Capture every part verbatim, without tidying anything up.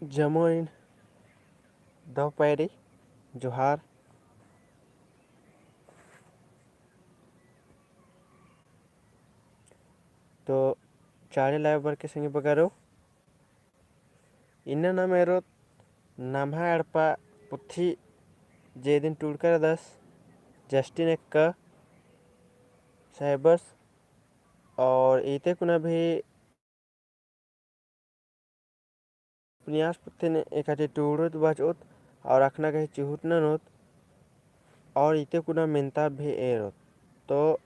जम्मो एन दव पैरी जोहार। तो चाड़े live बरके संगी बगरो। इन्ना नाम एरोत नम्है एड़पा पुथी जे इदिन टूड़का रअदस जस्टिन एक्का साहेबस। और इते कुना भी उपन्यास पुथी ने एकाटी टूड़ोत बचओत और अखना गही चिहुट ननोत और इते कुना मेन्ता भी एरोत। तो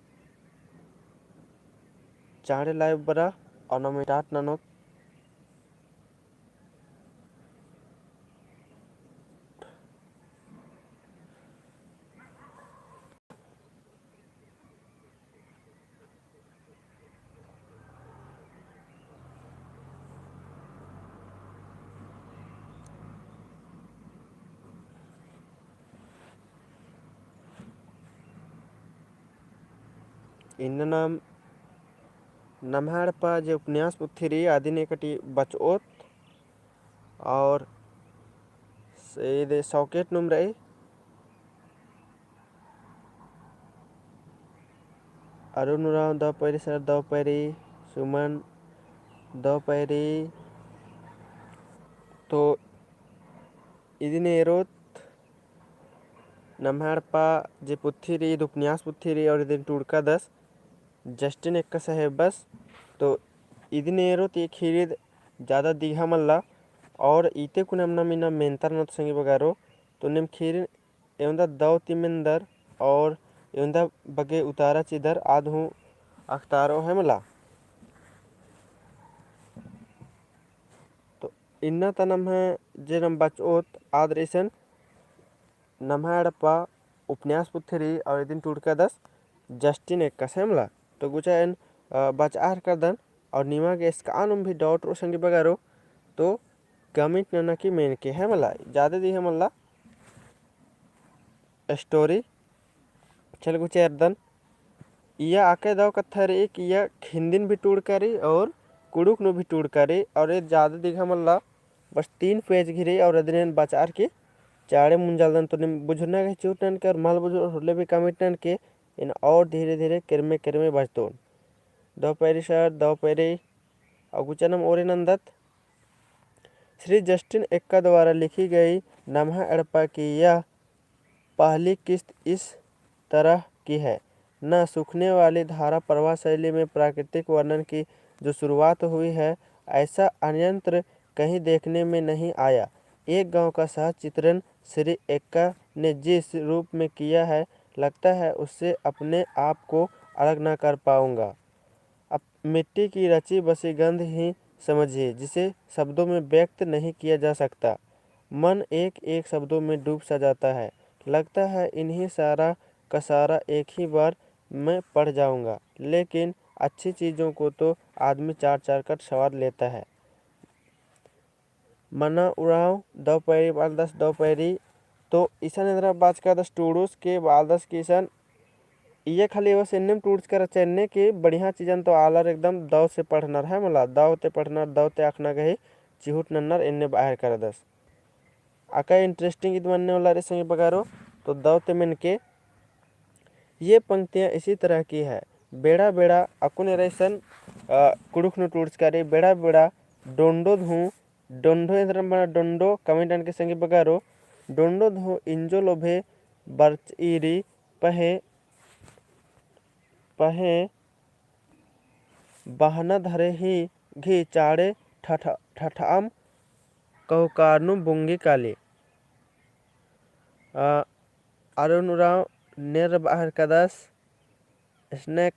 चाड़े live बरा और नम start ननोत। इन्ना नाम नम्है एड़पा जे उपन्यास पुथी रई अदिन एकाटी बचओत। और से दे सौकेट नुम रई। अरुण उराँव दव पैरी, सर दव पैरी, सुमन दव पैरी। तो इदिन एरोत नम्है एड़पा जे पुथी रई, ईद उपन्यास पुथी रई और इदिन टूड़कादस जस्टिन एक्का साहेबस। तो इदिन एरोत ई खीरिद ज्यादा दिघा मल्ला और इते कुना नम इन्ना मेन्ता रअनोत संगी बगरो। तो नीम खीरिन एवंदा दव ती मेन्दर और एवंदा बग्गे उतारा चिदर आद हूँ अख़तारओ है मला। तो इन्ना ता नम्है जे नम बचओत आद रई इसन नम्है एड़पा उपन्यास पुथी रई और इदिन टूड़कादस जस्टिन एक्का से मला। तो गुचा एन, अ, बचआ हेलरदन और निमा गे एसकानुम भी doubt रओ संगी बगरो तो comment नना की मेनके है मला, ज्यादा दिघा मल्ला story। चल गुचा एरदन। इया आकय दव कत्था रई कि इया हिन्दिन भी टूड़का रई और कुँड़ुख़ नू भी टूड़का रई और ए ज्यादा दिघा मल्ला, बस तीन page गही रई और अदिन एन बचआ हेलरकी चाड़े मुंजालदन। तो नीम बुझुरना गही चिहुट ननके और मल बुझुर होले भी comment ननके, एन और धीरे धीरे केरमे केरमे बचतोन। दव पैरी सर, दव पैरी। अगुचा नम ओरे नन्दत। श्री जस्टिन एक्का द्वारा लिखी गई नम्है एड़पा की यह पहली किस्त इस तरह की है। न सूखने वाली धारा प्रवाह शैली में प्राकृतिक वर्णन की जो शुरुआत हुई है, ऐसा अन्यत्र कहीं देखने में नहीं आया। एक गांव का सहज चित्रण श्री एक्का ने जिस रूप में किया है, लगता है उससे अपने आप को अलग न कर पाऊंगा। अब मिट्टी की रची बसी गंध ही समझिए, जिसे शब्दों में व्यक्त नहीं किया जा सकता। मन एक एक शब्दों में डूब सा जाता है। लगता है इन्हीं सारा का सारा एक ही बार मैं पढ़ जाऊंगा, लेकिन अच्छी चीज़ों को तो आदमी चार चार कट स्वाद लेता है। मना उराँव दव पैरी बआलदस, दव पैरी। तो इसन एन्दरा बाचकादस टूड़ुस के बआलदस कि इसन इया खाली बस एन्नेम टूड़चका रहचा, एन्ने कि बढ़िया चीजन तो आलर एकदम दव से पढ़नर है मला, दव ते पढ़नर, दव ते अखना गही चिहुट नन्नर एन्ने बआर करदस। अका interesting ईद मन्ने वाला रई संगी बगरो, तो दव ते मेनके ये पंक्तियाँ इसी तरह की है। बेड़ा बेड़ा अक्कुन एरा इसन, अ, कुँड़ुख़ नू टूड़चका रई, बेड़ा बेड़ा डोंडो धूँ, डोंडो एन्दरम बना डोंडो comment ननके संगी बगरो, डोंडो धूँ इंजो लोभे बरचई रई पहें, पहें बहना धरे ही घी चाड़े ठठ-, ठठआम कहुकारनु बुंगी काली। अ, अरुण उराँव नेर बआर कदस snack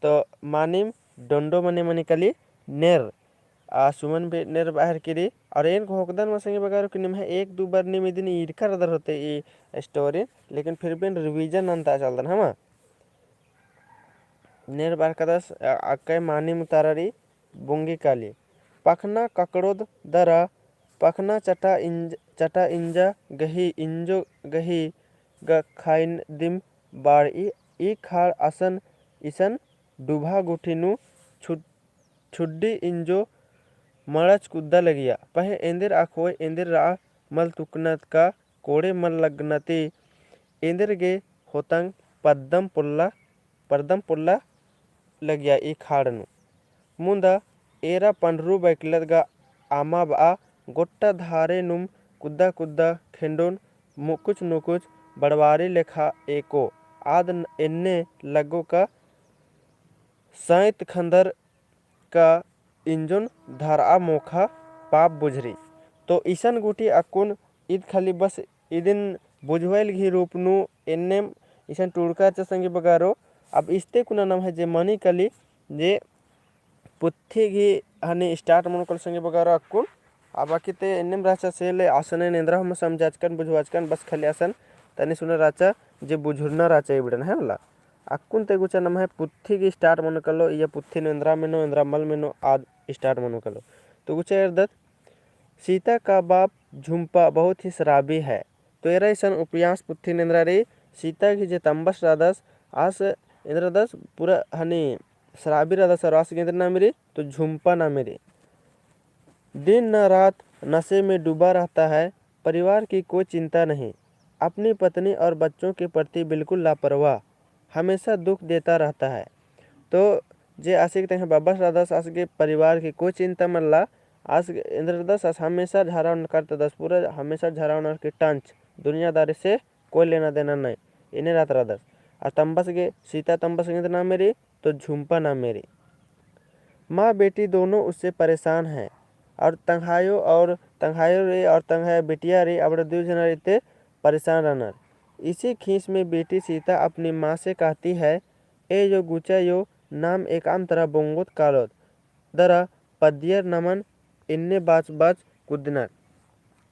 तो मानिम डोंडो मने मने काली नेर। आ सुमन भी नेर बआर किरी। और एन घोकदन मा संगी बगरो कि निम्है एक दू बार नीम इदिन ईरका रअदर होते ई story, लेकिन फिर भी एन revision नन्ता चालदन हमा। नेर बआर कदस, अ-, अक्कय मानिम उतारा रई बुंगी काली। पखना ककड़ोद दरा, पखना चटा इंज-, चटा इंजा गही, इंजो गही ग खाइन दिम बाड़ ई, ई खाड़ असन इसन डुभा गुठी नू छु-, छुड्डी इंजो मड़च कुद्दा लगिया। पहें एन्देर अख़ोय एन्देर रआ मल तुकनत का कोड़े मल लगनती। एन्देर गे होतंग पद्दम पोल्ला, पद्दम पोल्ला लगिया ई खाड़ नू। मुन्दा एरा पंडरू बैकलत गा अमा बआ गोट्टा धारे नुम कुद्दा कुद्दा खेंडोन मुकुच नुकुच बड़वारी लेखा एको। आद एन्ने लग्गो का सैंत खंदर का इंजोन धरआ मोखा पाप बुझरी। तो इसन गूटी अक्कुन ईद खाली बस इदिन बुझवाइल गही रूप नू एन्नेम इसन टूड़का रहचा संगी बगारो। अब इस्ते कुना नम्है जे मनी कली जे पुथी गही हनी start मनो कल संगी बगारो अक्कुन। अब अक्की ते एन्नेम रहचा से ले आसने एन्दरा हूँ समझाचकन बुझवाचकन बस खाली असन तनी सुना रहचा जे बुझुरना रहचा इबड़न है मला। अक्कुन ते गुचा नम्है पुथी गही start मनो कलो, इया पुथी नू एन्दरा मेनो, एन्दरा मल मेनो, आद start मनो कलो। तो गुचा एरदत, सीता का बाप झुम्पा बहुत ही शराबी है। तो एरा इसन उपन्यास पुथी नू एन्दरा रई, सीता गही जे तम्बस रअदस, आस एन्दरा रअदस पूरा हनी शराबी रअदस और आस गे एन्दरा नामे रई, तो झुम्पा नामे रई। दिन न रात नशे में डूबा रहता है, परिवार की कोई चिंता नहीं, अपनी पत्नी और बच्चों के प्रति बिल्कुल लापरवाह, हमेशा दुख देता रहता है। तो जे आसिक तंग्है बबस रअदस आस गे परिवार की कोई चिंता मल्ला, आस एन्दरा रअदस आस हमेशा झरा ओनर करतदस, पूरा हमेशा झरा ओनर की टंच, दुनियादारी से कोई लेना देना नहीं, एन्ने रहत रअदस। और तम्बस गे, सीता तम्बस गे एन्दरा नामे रई, तो झुम्पा नामे रई। माँ बेटी दोनों उससे परेशान हैं और तंग्हायो और तंग्हायो रई और तंग्हायो बिटिया रई, अबड़ा दुई झना रई ते परेशान रअनर। इसी खीस में बेटी सीता अपनी माँ से कहती है, ए यो गुचा यो नाम एकअम तरा बोंगोत कालोत, दरा पद्दियर नमन एन्ने बाच बाच कुद्दनर।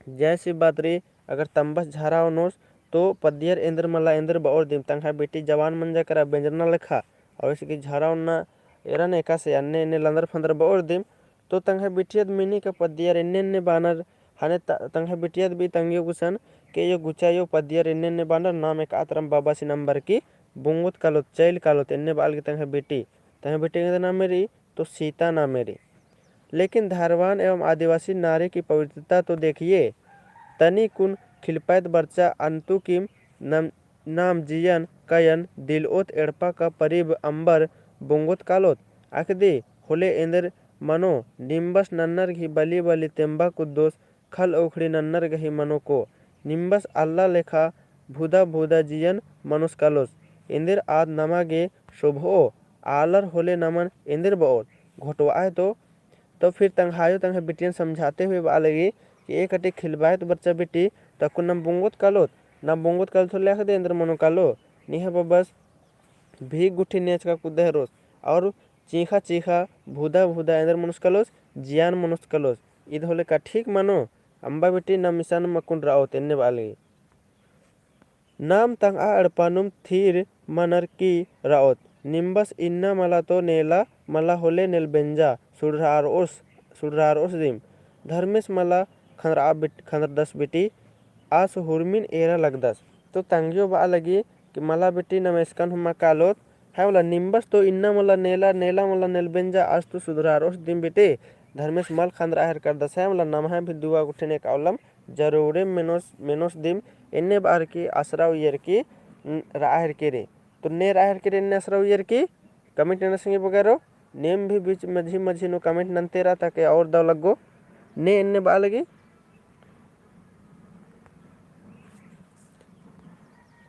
जैसी बात रई, अगर तम्बस झरा ओनोस, तो पद्दियर एन्दर मला एन्दर बओर दिम, तंग्है बेटी जवान मंजा केरा बेंजरना लेखा, और इसकी झरा ओन्ना एरन एकासे अन्ने एन्ने लंदर फंदर बओर दिम, तो तंग्है बेटियद मिनी का पद्दियर एन्ने एन्ने बानर, हने त-, तंग्है बेटियद भी तंग्यो गुसन, के यो गुचा यो पद्दियर एन्ने एन्ने बानर, नाम एकअम तरम बबसी नंबर की बोंगोत कालोत, चइल कालोत, एन्ने बाल की तंग्है बेटी, तंग्है बेटी एन्दरा नामे रई, तो सीता नामे रई। लेकिन धैर्यवान एवं आदिवासी नारी की पवित्रता तो देखिए। तनी कुन खिलपायत बरचा अन्तु किम नम-, नाम जियन कयन दिलओत एड़पा का परिब अम्बर बोंगोत कालोत। अख़दी होले एन्देर मनो निम्बस नन्नर गही बली बली तेम्बा कुद्दोस खल ओखड़ी नन्नर गही मनो को। निम्बस अल्ला लेखा भुदा भुदा जियन मनोस कालोस। एन्देर आद नमा गे शोभओ, आलर होले नमन एन्देर बओर। घोटवाय तो, तो फिर तंग्हायो तंग्है बिटियन समझाते हुए बआ लगी कि ए कटी खिलबायत बरचा बिटी, तक्कु नम बोंगोत कालोत, नम बोंगोत कालोत होले अख़दे एन्देर मनो कालो। निहा बबस भीख गुट्ठी नेचका कुद्दा हेरोस, और चींख़ा चींख़ा भुदा भुदा एन्देर मनोस कालोस, जियान मनोस कालोस। ईद होले का ठीक मनो, अम्बा बिटी नम इसन मकुन रओत एन्ने बआ लगी। नाम तंगआ एड़पा नुम थीर मनर की रओत। निम्बस इन्ना मला तो नेला मला होले नेलबेंजा सुड़रारओस, सुड़रारओस दिम। धर्मेस मला खंदरआ बिट-, खंदरदस बिटी आस हुरमिन एरा लगदस। तो तंग्यो बआ लगी कि मला बिटी नम एसकन हुमा कालोत, है मला निम्बस तो इन्ना मला नेला, नेला मला नेलबेंजा आस तो सुड़रारओस दिम बिटी। धर्मेस मल खंदरआ हेरकरदस है मला नम्है भी दुआ गुट्ठिन एकअम जरूरे मेनोस, मेनोस दिम, एन्ने बअर की असरा उइयर की, न, रआ हेरकी रई। तो ने रआ हेरकी रई एन्ने असरा उइयर की, comment नना संगी बगरो, नेम भी बीच मझी मझी नू comment नन्ते रआ ताकि और दव लग्गो। ने एन्ने बआ लगी,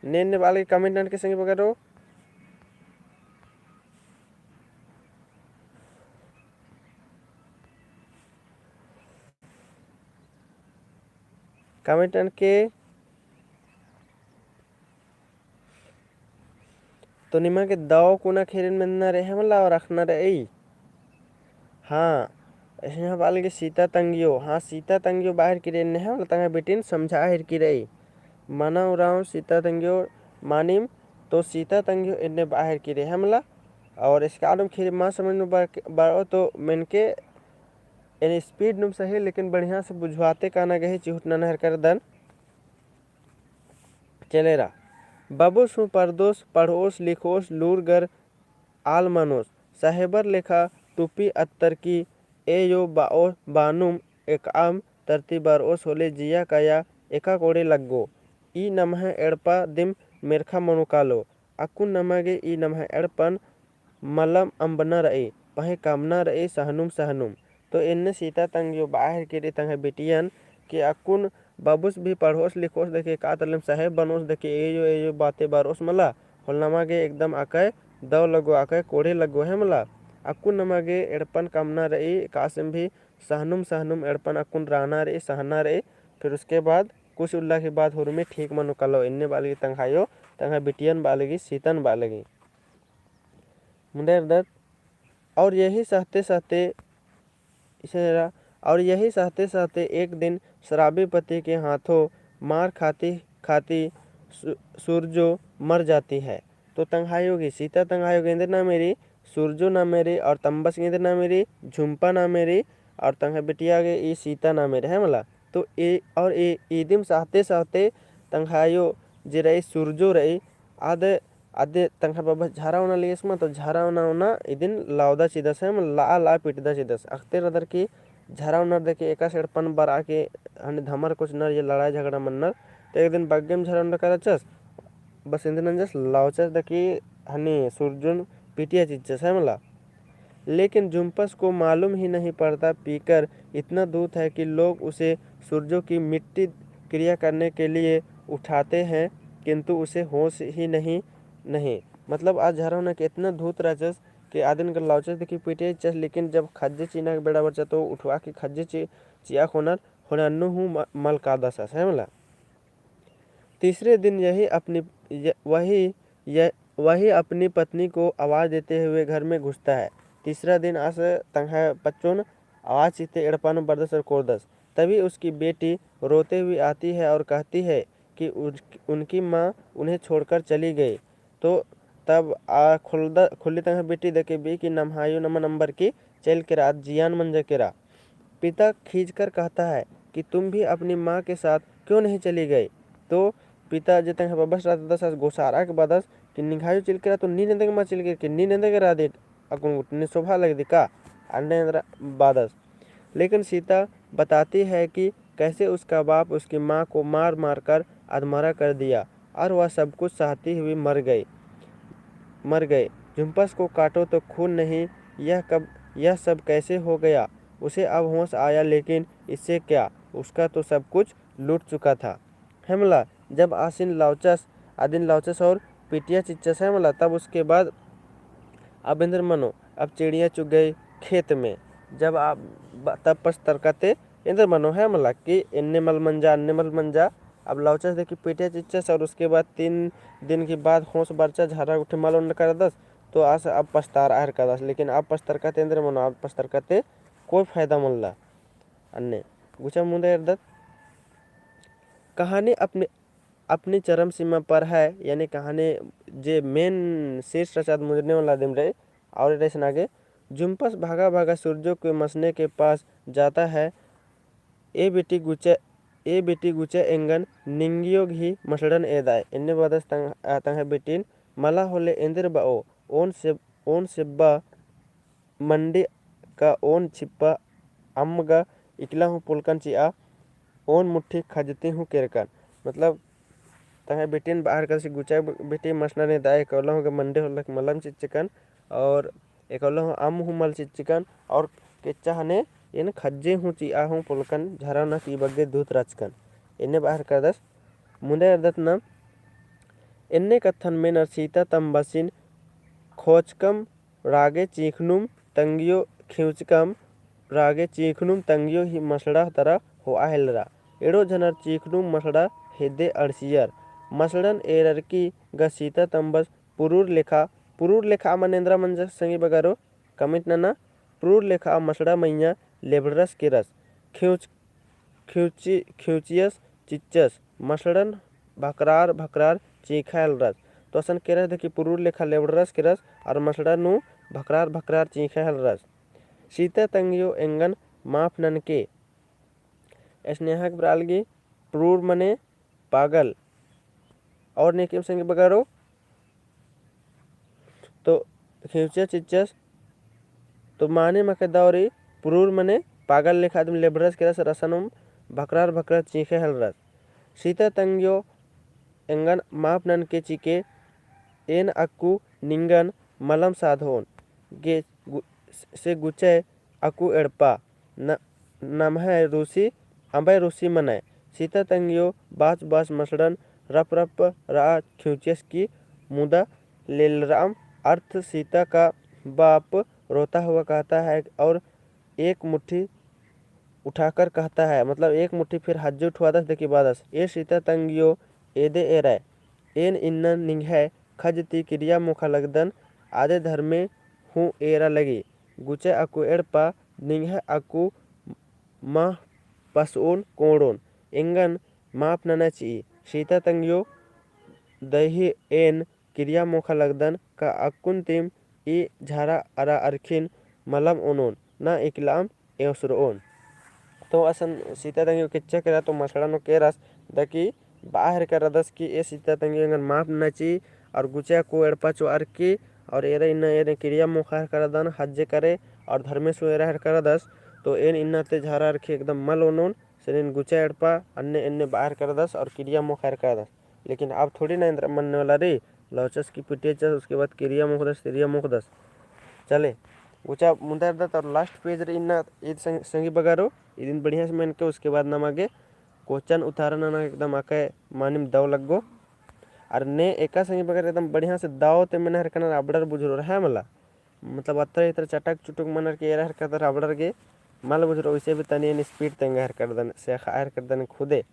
ने एन्ने बआ लगी comment ननके संगी बगरो। Comment ननके। तो निमा गे दव कुना खेरिन मेन्ना रई है मला और अख़ना रई। हाँ, अइसे यहाँ बआ लगी सीता तंग्यो। हाँ, सीता तंग्यो बआ हेरकी रई एन्ने है मला तंग्है बिटिन समझा हेरकी रई। मना उराँव सीता तंग्यो मानिम तो सीता तंग्यो एन्ने बआ हेरकी रई है मला। और इसका आलम खेरी मा समझ नू बा-, बारो तो मेनके एन speed नुम सही, लेकिन बढ़िया से बुझवाते काना गही चिहुट नना हेरकरदन। चलेरा। बबुस हूँ परदोस, पढ़ओस, लिखओस, लूर गर आल मनोस, साहेबर लेखा टुपी अत्तर की ए यो बाओ बानुम एकअम तरती बरओस होले जिया काया एका कोड़े लग्गो। ई नम्है एड़पा दिम मेर्खा मनो कालो। अक्कुन नमा गे ई नम्है एड़पन मलम अम्बना रई, पहें कमना रई सहनुम सहनुम। तो एन्ने सीता तंग्यो बाहर केरे तंग्है बिटियन कि अक्कुन बाबुस भी पढ़ोस लिखोस देखे का तलेम साहेब बनोस देखे एयो एयो बाते बरओस मला, होले नमा गे एकदम अकय दव लग्गो, अकय कोड़े लग्गो है मला। अक्कुन नमा गे एड़पन कमना रई, कासेम भी सहनुम सहनुम एड़पन अक्कुन रहना रई, सहना रई। फिर उसके बाद कुछ उल्ला के बाद हुरमी ठीक मनो कालो, एन्ने बआ लगी तंग्है आयो, तंग्है बिटियन बआ लगी, सीतन बआ लगी। मुन्दा एरदत, और यही सहते सहते, इसे रहा, और यही सहते सहते एक दिन शराबी पति के हाथों मार खाती खाती सु-, सूरजो मर जाती है। तो तंग्है आयो गे, सीता तंग्है आयो गे एन्देर नामे रई, सूरजो नामे रई, और तम्बस गे एन्देर नामे रई, झुम्पा नामे रई, और तंग्है बिटिया गे ई सीता नामे रई, है मला। तो ए, और ए, ईदिम सहते सहते तंग्है आयो जे रई, सूरजो रई, आद आदे तंग्है बाबा झरा ओना लियस मा, तो झरा ओना ओना इदिन लावदा चिदस है, मतलब लाआ लाआ पिटदा चिदस। अख़ते रअदर कि झरा ओनर देखे एकासे एड़पन बरआ के हने धमर कोचनर या लड़ाई झगड़ा मन्नर, तो एक दिन बग्गेम झरा ओनर का रहचस, बस इन्दिन नंजस लावचस देखे हने सुरजुन पिटिया चिच्चस है मला। लेकिन जुम्पस को मालूम ही नहीं पड़ता, पीकर इतना धूत है कि लोग उसे सूरजों की मिट्टी क्रिया करने के लिए उठाते हैं, किंतु उसे होश ही नहीं, नहीं। मतलब, आ झरा ओना के इतना धूत रहचस कि आदिन कर लावचस देखी पीटे चस, लेकिन जब खज्जे चीना के बेड़ा बरचा तो उठवा के खज्जे ची-, चिआ खोनर होना अन्नु हूँ म-, मल कादस है मला। तीसरे दिन यही अपनी, य-, वही, य-, वही अपनी पत्नी को आवाज़ देते हुए घर में घुसता है। तीसरा दिन आस तंग्है पच्चोन आवाज़ चिते एड़पा नू बरदस और कोरदस। तभी उसकी बेटी रोते हुए आती है और कहती है कि उन-, उनकी माँ उन्हें छोड़कर चली गई। तो तब आ खुलदा, खुली तंग्है बेटी देखे बी कि नम्है आयो नमन अम्बर की चल केरा, आद जियान मंजा केरा। पिता खींचकर कहता है कि तुम भी अपनी माँ के साथ क्यों नहीं चली गई? तो पिता जे तंग्है बबस रअदस आस गोसारा के बअदस कि निंग्है आयो चिल केरा तो नीन एन्देर गे मल चिल केरा, कि नीन एन्देर गे रअदी, अक्कुन गुट्ठी नीन सोभा लगदी का? अन्ने एन्देर बअदस। लेकिन सीता बताती है कि कैसे उसका बाप उसकी माँ को मार मार कर अधमरा कर दिया और वह सब कुछ सहती हुई मर गई, मर गई। जुम्पस को काटो तो खून नहीं, यह कब, यह सब कैसे हो गया? उसे अब होश आया, लेकिन इससे क्या, उसका तो सब कुछ लूट चुका था। है मला, जब आसिन लावचस, आदिन लावचस और पिटिया चिच्चस है मला, तब उसके बाद अब एन्देर मनो, अब चिड़िया चुग गई खेत में। जब आप ब-, तब पछतरकते एन्देर मनो है मला कि एन्ने मल मंजा, अन्ने मल मंजा। अब लावचस देखी पिटिया चिच्चस और उसके बाद तीन दिन के बाद होश बरचा, झरा गुट्ठी मल ओन्नर करदस, तो आस अब पछतारआ हेलरकदस। लेकिन अब पछतरकते एन्देर मनो, अब पछतरकते कोई फायदा मल्ला। अन्ने गुचा मुन्दा एरदत। कहानी अपनी, अपनी चरम सीमा पर है, यानी कहानी जे main शीर्ष रचात मुंजने वाला दिम रहे, और रचना के जुम्पस भागा भागा सूरजो के मसने के पास जाता है। ए बेटी गुचा, ए बेटी गुचा एंगन निंगियो गही मसड़न एदाय। एन्ने बअदस तंग-, आ, तंग्है बेटिन मला होले एन्देर बओ, ओन से, ओन सेब्बा मंडी का ओन छिप्पा अम्म गा इकला हूँ पुलकन चिआ, ओन मुट्ठी खजती हूँ केरकन। मतलब, तंग्है बेटिन बअर कदस गुचा बेटी मसनर एदाय, एकला हूँ गा मंडी होले मलम चिच्चकन, और एकला हूँ अम्म हूँ मल चिच्चकन, और केच्चा हने एन खज्जे हूँ चिआ हूँ पुलकन, झरा ओना की बग्गे धूत रहचकन। एन्ने बअर कदस मुन्दा एरदत ना, एन्ने कत्थन मेनर सीता तम्बसिन खोचकम रागे चींखनुम तंगियो खिउचकम रागे चींखनुम तंगियो ही मसड़ा तरा होआ हेलरा। एड़ो झनर चींखनुम मसड़ा हेद्दे अंड़सियर। मसड़न एररकी गा सीता तम्बस पुरुर लेखा, पुरुर लेखा मने एन्दरा मंजा संगी बगरो, comment नना, पुरुर लेखा मसड़ा मइय्याँ लेबड़रस केरस। खिउच खिउची-, खिउचियस चिच्चस, मसड़न भकरार भकरार चींखा हेलरस। तो असन केरस देखी पुरुर लेखा लेबड़रस केरस, और मसड़ा नू भकरार भकरार चींखा हेलरस। सीता तंगियो एंगन माफ ननके। स्नेहक बरालगी पुरुर मने पागल। और नेकेम संगी बगरो, तो खिउचिया चिच्चस, तो माने मके दौरी पुरुर मने पागल लेखा आदमी लेबरस केरस रसनुम भकरार भकरार चींख़े हेलरस। सीता तंग्यो एंगन माफ ननके चिके, एन अक्कु निंगन मलम साधोन गे गु-, से गुचय अक्कु एड़पा न-, नम्है रूसी अम्बय रूसी मनय। सीता तंग्यो बाच बाच मसड़न रप रप रआ खिउचियस की मुदा लेलराम अर्थ सीता का बाप रोता हुआ कहता है और एक मुट्ठी उठाकर कहता है, मतलब एक मुट्ठी फिर हज्जे उठवादस देखी बादस, ए सीता तंग्यो एदे एरय, एन इन्ना निंग्है खज ती किरिया मोखा लगदन, आदे धर्मे हूँ एरा लगी, गुचे अक्कु एड़पा निंग्है अक्कु मह पसओन कोड़ोन, एंगन माफ नना चिई। सीता तंग्यो दही एन किरिया मोखा लगदन का अक्कुन तिम ई झारा अरा अरखिन मलम ओनोन, ना इकलाम एवसरओन। तो असन सीता तंग्यो किच्चा केरा तो मसड़ा नू केरस दकी बाहर करदस कि ए सीता तंग्यो एंगन माफ नना चिई और गुचा को एड़पा चो अरकी और एरा इन्ना एरे किरिया मोखा हर करदन हज्जे करे और धर्मेस हूँ एरा हर करदस। तो एन इन्ना ते झारा अरखी एकदम मल ओनोन, सेन गुचा एड़पा अन्ने एन्ने बाहर करदस और किरिया मोखा हर करदस। लेकिन अब थोड़ी ना एन्देर मन्ने वाला रई, लौचस की पिटियचस, उसके बाद किरिया मोखदस, तिरिया मोखदस। चले, गुचा मुन्दा एरदत और last page रई इन्ना, ईद संग-, संगी बगारो, इदिन बढ़िया से मेनके, उसके बाद नमा गे question उत्तरन नना एकदम अकय मानिम दव लग्गो। और ने एका संगी बगारो एकदम बढ़िया से दव ते मेना हरकनर अबड़र बुझुरओर है मला। मतलब अत्रा इत्रा चटक चुटुक मनर के एरा हरकदर अबड़र गे मल बुझुरओ, इसे भी तनी एन speed तेंगा हरकदन, सेखा हरकदन खुदे।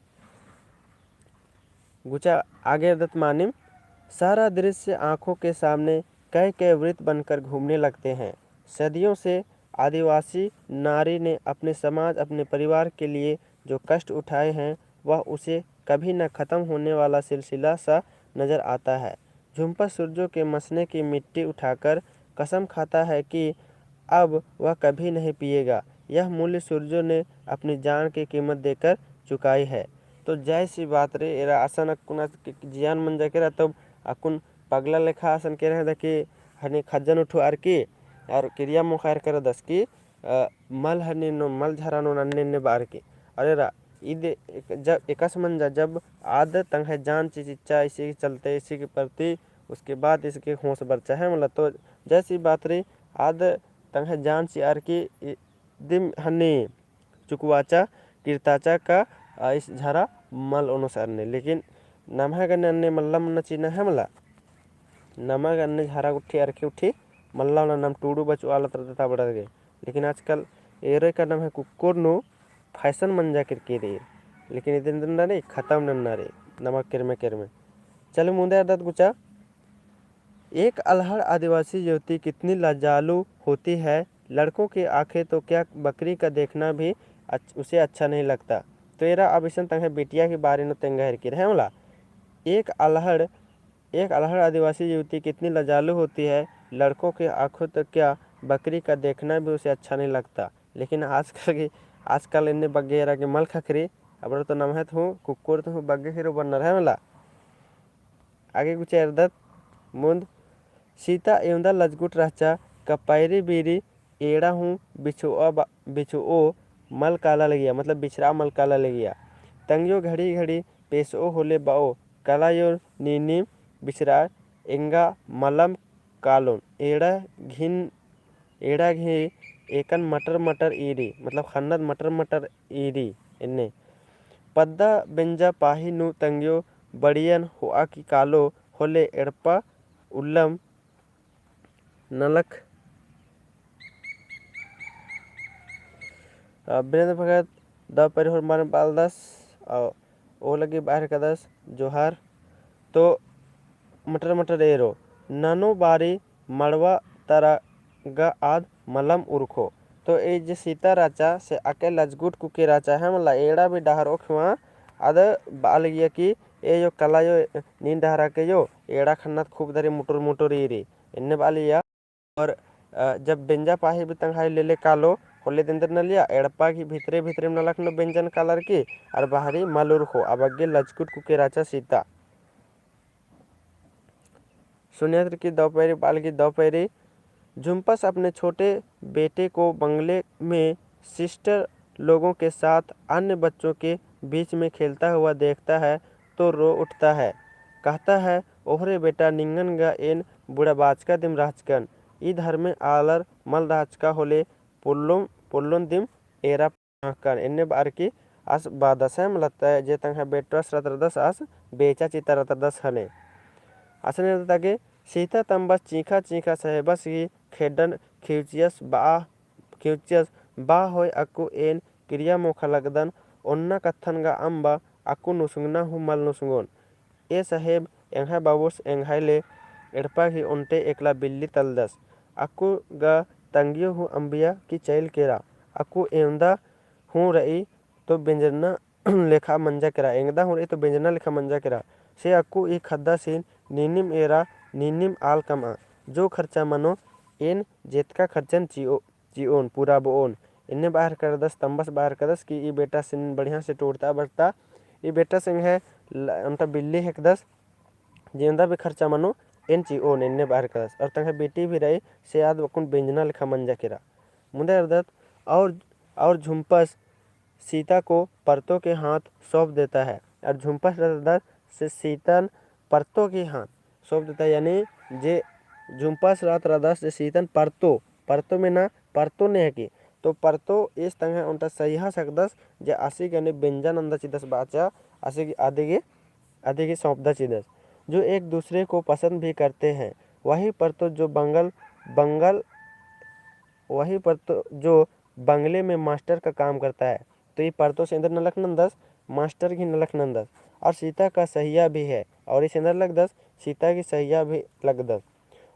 गुचा आगे एरदत मानिम, सारा दृश्य आँखों के सामने कई कई वृत्त बनकर घूमने लगते हैं। सदियों से आदिवासी नारी ने अपने समाज, अपने परिवार के लिए जो कष्ट उठाए हैं, वह उसे कभी न खत्म होने वाला सिलसिला सा नजर आता है। झुम्पा सूरजों के मसने की मिट्टी उठाकर कसम खाता है कि अब वह कभी नहीं पिएगा। यह मूल्य सूरजों ने अपनी जान की कीमत देकर चुकाई है। तो जैसी बात रई, एरा असन अक्कुन जियान मंजा केरा, तब अक्कुन पगला लेखा असन केरा है दकी हनी खज्जन उठो अरकी और किरिया मोखा हर करदस की अ, मल हनी नू, मल झरा नू अन्ने अन्ने बार के। अरे रा, ईद एक-, जब एकासे मंजा, जब आद तंग्है जान चिच्चा, इसी के चलते, इसी के प्रति, उसके बाद इसके होश बरचा है, मतलब, तो जैसी बात रई, आद तंग्है जान चिअर की इ-, दिम हनी चुकवाचा, किरताचा का, अ, इस झरा मल ओनोस अन्ने। लेकिन नम्है गने अन्ने मल्ला मन्ना चिअना है मला। नमा गने झरा उठी अरखी उठी मल्ला ओना, नम टूड़ू बचो आलत रदत अबड़र गे। लेकिन आजकल एरे का नम्है कुक्कोर नू fashion मंजा केरकी रई। लेकिन इदिन दिन रई खतम नन्ना रई नमा केरमे केरमे। चले मुन्दा एरदत गुचा। एक अल्हड़ आदिवासी युवती कितनी लजालू होती है, लड़कों की आंखें तो क्या बकरी का देखना भी अच्छ-, उसे अच्छा नहीं लगता। तो एरा अब इसन तंग्है बिटिया के बारे नू तेंगा हेरकी रई मला। एक अल्हड़ एक अल्हड़ आदिवासी युवती कितनी लजालू होती है, लड़कों की आंखों तो क्या बकरी का देखना भी उसे अच्छा नहीं लगता। लेकिन आजकल की, आजकल एन्ने बग्गे एरा गे मल ख़क्खरी, अबड़र तो नम्है तो हूँ, कुक्कोर तो हूँ, बग्गे ख़ेरो बन्नर है मला। आगे गुचा एरदत मुन्द, सीता एवंदा लजगुट रहचा का पैरी बीरी एड़ा हूँ बिछुआ बा-, बिछुओ मल काला लगिया, मतलब बिछरा मल काला लगिया। तंग्यो घड़ी घड़ी पेसओ होले बओ, कलायो नीनिम बिछरा एंगा मलम कालोन। एड़ा घिन, एड़ा घी एकन मटर मटर ईरी, मतलब खन्नत मटर मटर ईरी एन्ने। पद्दा बेंजा पाही नू तंग्यो बड़ियन होआ की कालो होले एड़पा उल्लम नलख। अ, बिरेंद्र भगत दव पैरी होरमारिन बालदस, अ, ओ लगी बाहर कदस जोहार। तो मटर मटर एरो, ननो बारी मड़वा तरा गा आद मलम उरखो। तो ए जे सीता राचा से अके लजगुट कुके राचा है मला एड़ा भी डहर ओखवा आद बाल गिया कि ए यो कला यो नीन डहरा के यो एड़ा खन्नत खूब दरी मुटुर मुटुर ईरी। एन्ने बालिया। और, अ, जब बेंजा पाही भी तंग्हाई लेले कालो, होले देंदर नलिया, एड़पा की भीतरे भीतरे नलख नो बेंजन कालर की, और बाहरी मलुर खो, अबग्गे लजकुट कुके राचा सीता। सुनियत की दव पैरी, बाल की दव पैरी, झुम्पस अपने छोटे बेटे को बंगले में सिस्टर लोगों के साथ अन्य बच्चों के बीच में खेलता हुआ देखता है तो रो उठता है। कहता है, "ओहरे बेटा, निंगन गा एन बुड़ाबाचका दिम रहचकन, ई धर्मे आलर मल रहचका होले पोल्लोन, पोल्लोन दिम एरा पहुँचकन।" एन्ने बअर की आस बादस है, मतलब जे तंग्है बेटस रत रदस आस बेचा चिता रत रदस हने। असन एरदत आगे, सीता तम्बस चींखा चींखा सहेबस ही खेड्डन खिउचियस बआ खिउचियस, "बा होय अक्कु, एन किरिया मोख़ा लगदन, ओन्ना कत्थन गा अम्बा, अक्कु नुसुंगना हूँ मल नुसुंगोन। ए सहेब, एंग्है बाबुस एंग्है ले एड़पा ही ओन्टे एकला बिल्ली तलदस। अक्कु गा तंगियो हूँ अम्बिया की चइल केरा, अक्कु एवंदा हूँ रई तो बेंजना लेखा मंजा केरा, एंगदा हूँ रई तो बेंजना लेखा मंजा केरा। से अक्कु ई खद्दासिन नीनिम एरा, नीनिम आल कमआ, जो खर्चा मनो एन जेतका खर्चन चिओ।" चिओन, पूरा बओन। एन्ने बअर करदस, तम्बस बअर करदस कि ई बेटासिन बढ़िया से टोड़ता बरता, ई बेटासिन है ल-, ओन्टा बिल्ली हेकदस, जेवंदा भी खर्चा मनो, एन चिओन, एन्ने बअर करदस। और तंग्है बेटी भी रई, से आद अक्कुन बेंजना लेखा मंजा केरा। मुन्दा एरदत, और, और झुम्पस सीता को परतो के हाथ सौंप देता है। और झुम्पस रत रदस से सीतन परतो के हाथ सौंप देता है, यानी जे झुम्पस रत रदस से सीतन परतो, परतो में ना, परतो ने है कि, तो परतो इस तंग्है ओन्टा सही हा सकदस, जे आसी गने बेंजा नंदा चिदस बाचा, आसी गे, आदि गे, आदि गे सौंपदा चिदस। जो एक दूसरे को पसंद भी करते हैं, वही परतो जो बंगल, बंगल, वही परतो जो बंगले में मास्टर का काम करता है। तो ई परतोस एन्देर नलख नंदस, मास्टर गही नलख नंदस। और सीता का सहिया भी है, और इस एन्देर लगदस, सीता की सहिया भी लगदस।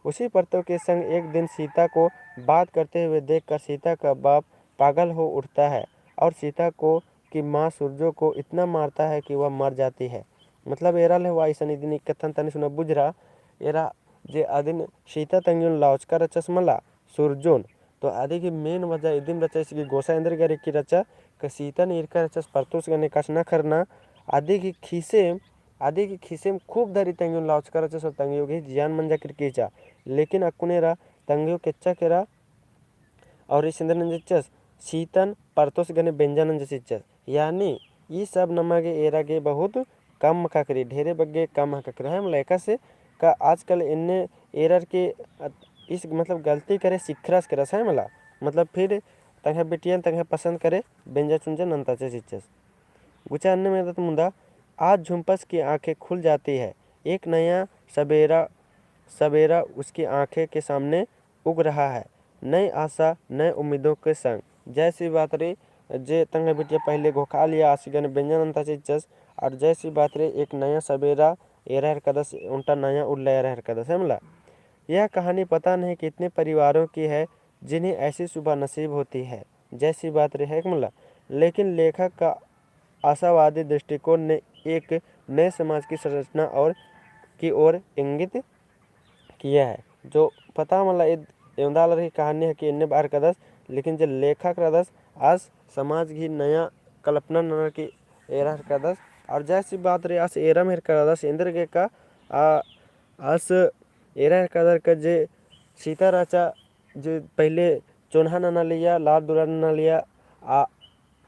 उसी परतो के संग एक दिन सीता को बात करते हुए देखकर सीता का बाप पागल हो उठता है और सीता को की माँ सूरजो को इतना मारता है कि वह मर जाती है। मतलब एरा ले हुआ इसन इदिन कत्थन तनी सुना बुझरा, एरा जे अदिन सीता तंग्योन लाउचका रचस मला, सूरजोन। तो आदि की main वजह इदिम रचा, इसकी गोसा एन्देर गा रई की रचा, का सीतन ईरका रचस परतोस गने कछनखरना, आदि की खीसेम, आदि की खीसेम खूब धरी तंग्योन लाउचका रचस और तंग्यो गही जियान मंजा केरकी रहचा। लेकिन अक्कुन एरा तंग्यो केच्चा केरा और इस एन्देर नंजचस, सीतन परतोस गने बेंजा नंजस चिच्चस। यानी ई सब नमा गे एरा गे बहुत कम अख़ा करी, ढेरे बग्गे कम अख़ा करी, है मला। एकासे का आजकल एन्ने एरर के, अ, इस मतलब गलती करे सिखरस केरस, है मला। मतलब फिर तंग्है बिटियन तंग्है पसंद करे बेंजा चुंजा नन्ताचस चिच्चस। गुचा अन्ने में दत मुन्दा, आज झुम्पस की आँखें खुल जाती है, एक नया सबेरा, सबेरा उसकी आँखें के सामने उग रहा है, नई आशा, नए उम्मीदों के संग। जैसी बात रई, जे तंग्है बिटिया पहले घोखा लिया आसी गने बेंजा नन्ताचस चिच्चस, और जैसी बात रई, एक नया सबेरा एरा हेरकदस, ओन्टा नया उल्ला एरा हेरकदस, है मला। यह कहानी पता नहीं कितने परिवारों की है, जिन्हें ऐसी सुबह नसीब होती है, जैसी बात रई, है मला। लेकिन लेखक का आशावादी दृष्टिकोण ने एक नए समाज की संरचना और की ओर इंगित किया है। जो पता मला इद एवंदा आलर ही कहानी है कि एन्ने बअर हेरकदस, लेकिन जे लेखक रअदस आस समाज गही नया कल्पना ननर की एरा हेरकदस। और जैसी बात रई आस एरम हेरकदस एन्देर गे का, आ, आस एरा हेरकदर का जे सीता रहचा जे पहिले चोन्हा नना लिया, लार दुरा नना लिया, आ,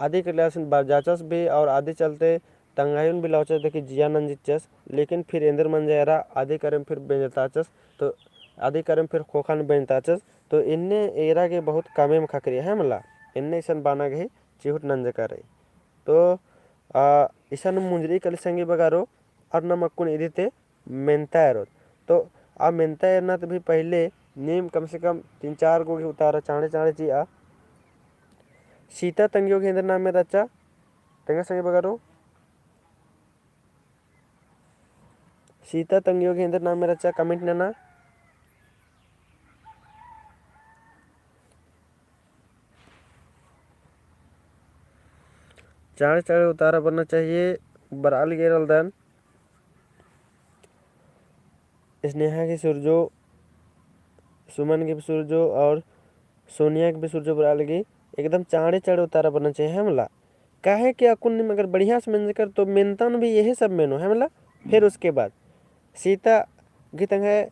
आदि के लिए असन बरजाचस भी और आदि चलते तंग्हैन भी लाउचस देखी जिया नंजचस, लेकिन फिर एन्देर मंजा एरा आदि करेम फिर बेंजताचस, तो आदि करेम फिर खोखन बेंजताचस, तो एन्ने एरा गे बहुत कमेम अख़ा करी है मला, एन्ने इसन बाना गही चिहुट नंजका रई। तो, आ, इसन मुंजरी कली संगी बगारो, और नम अक्कुन इदी ते मेन्ता एरोत। तो आ मेन्ता एरना ते भी पहिले नीम कम से कम तीन चार गो गही उतारा चाँड़े चाँड़े चिआ। सीता तंग्यो गही एन्देर नामे रहचा, तंग्यो संगी बगारो। सीता तंग्यो गही एन्देर नामे रहचा, comment नना। चाँड़े चाँड़े उतारा बरना चाहिए, बरआ लगी एरलदन। स्नेहा के सुरजो, सुमन के भी सुरजो और सोनिया के भी सुरजो बरआ लगी। एकदम चाँड़े चाँड़े उतारा बरना चाहिए, है मला। काहे कि अक्कुन नीम अगर बढ़िया से मेंजकर तो मेन्तन भी यही सब मेनो, है मला। फिर उसके बाद सीता गही तंग्है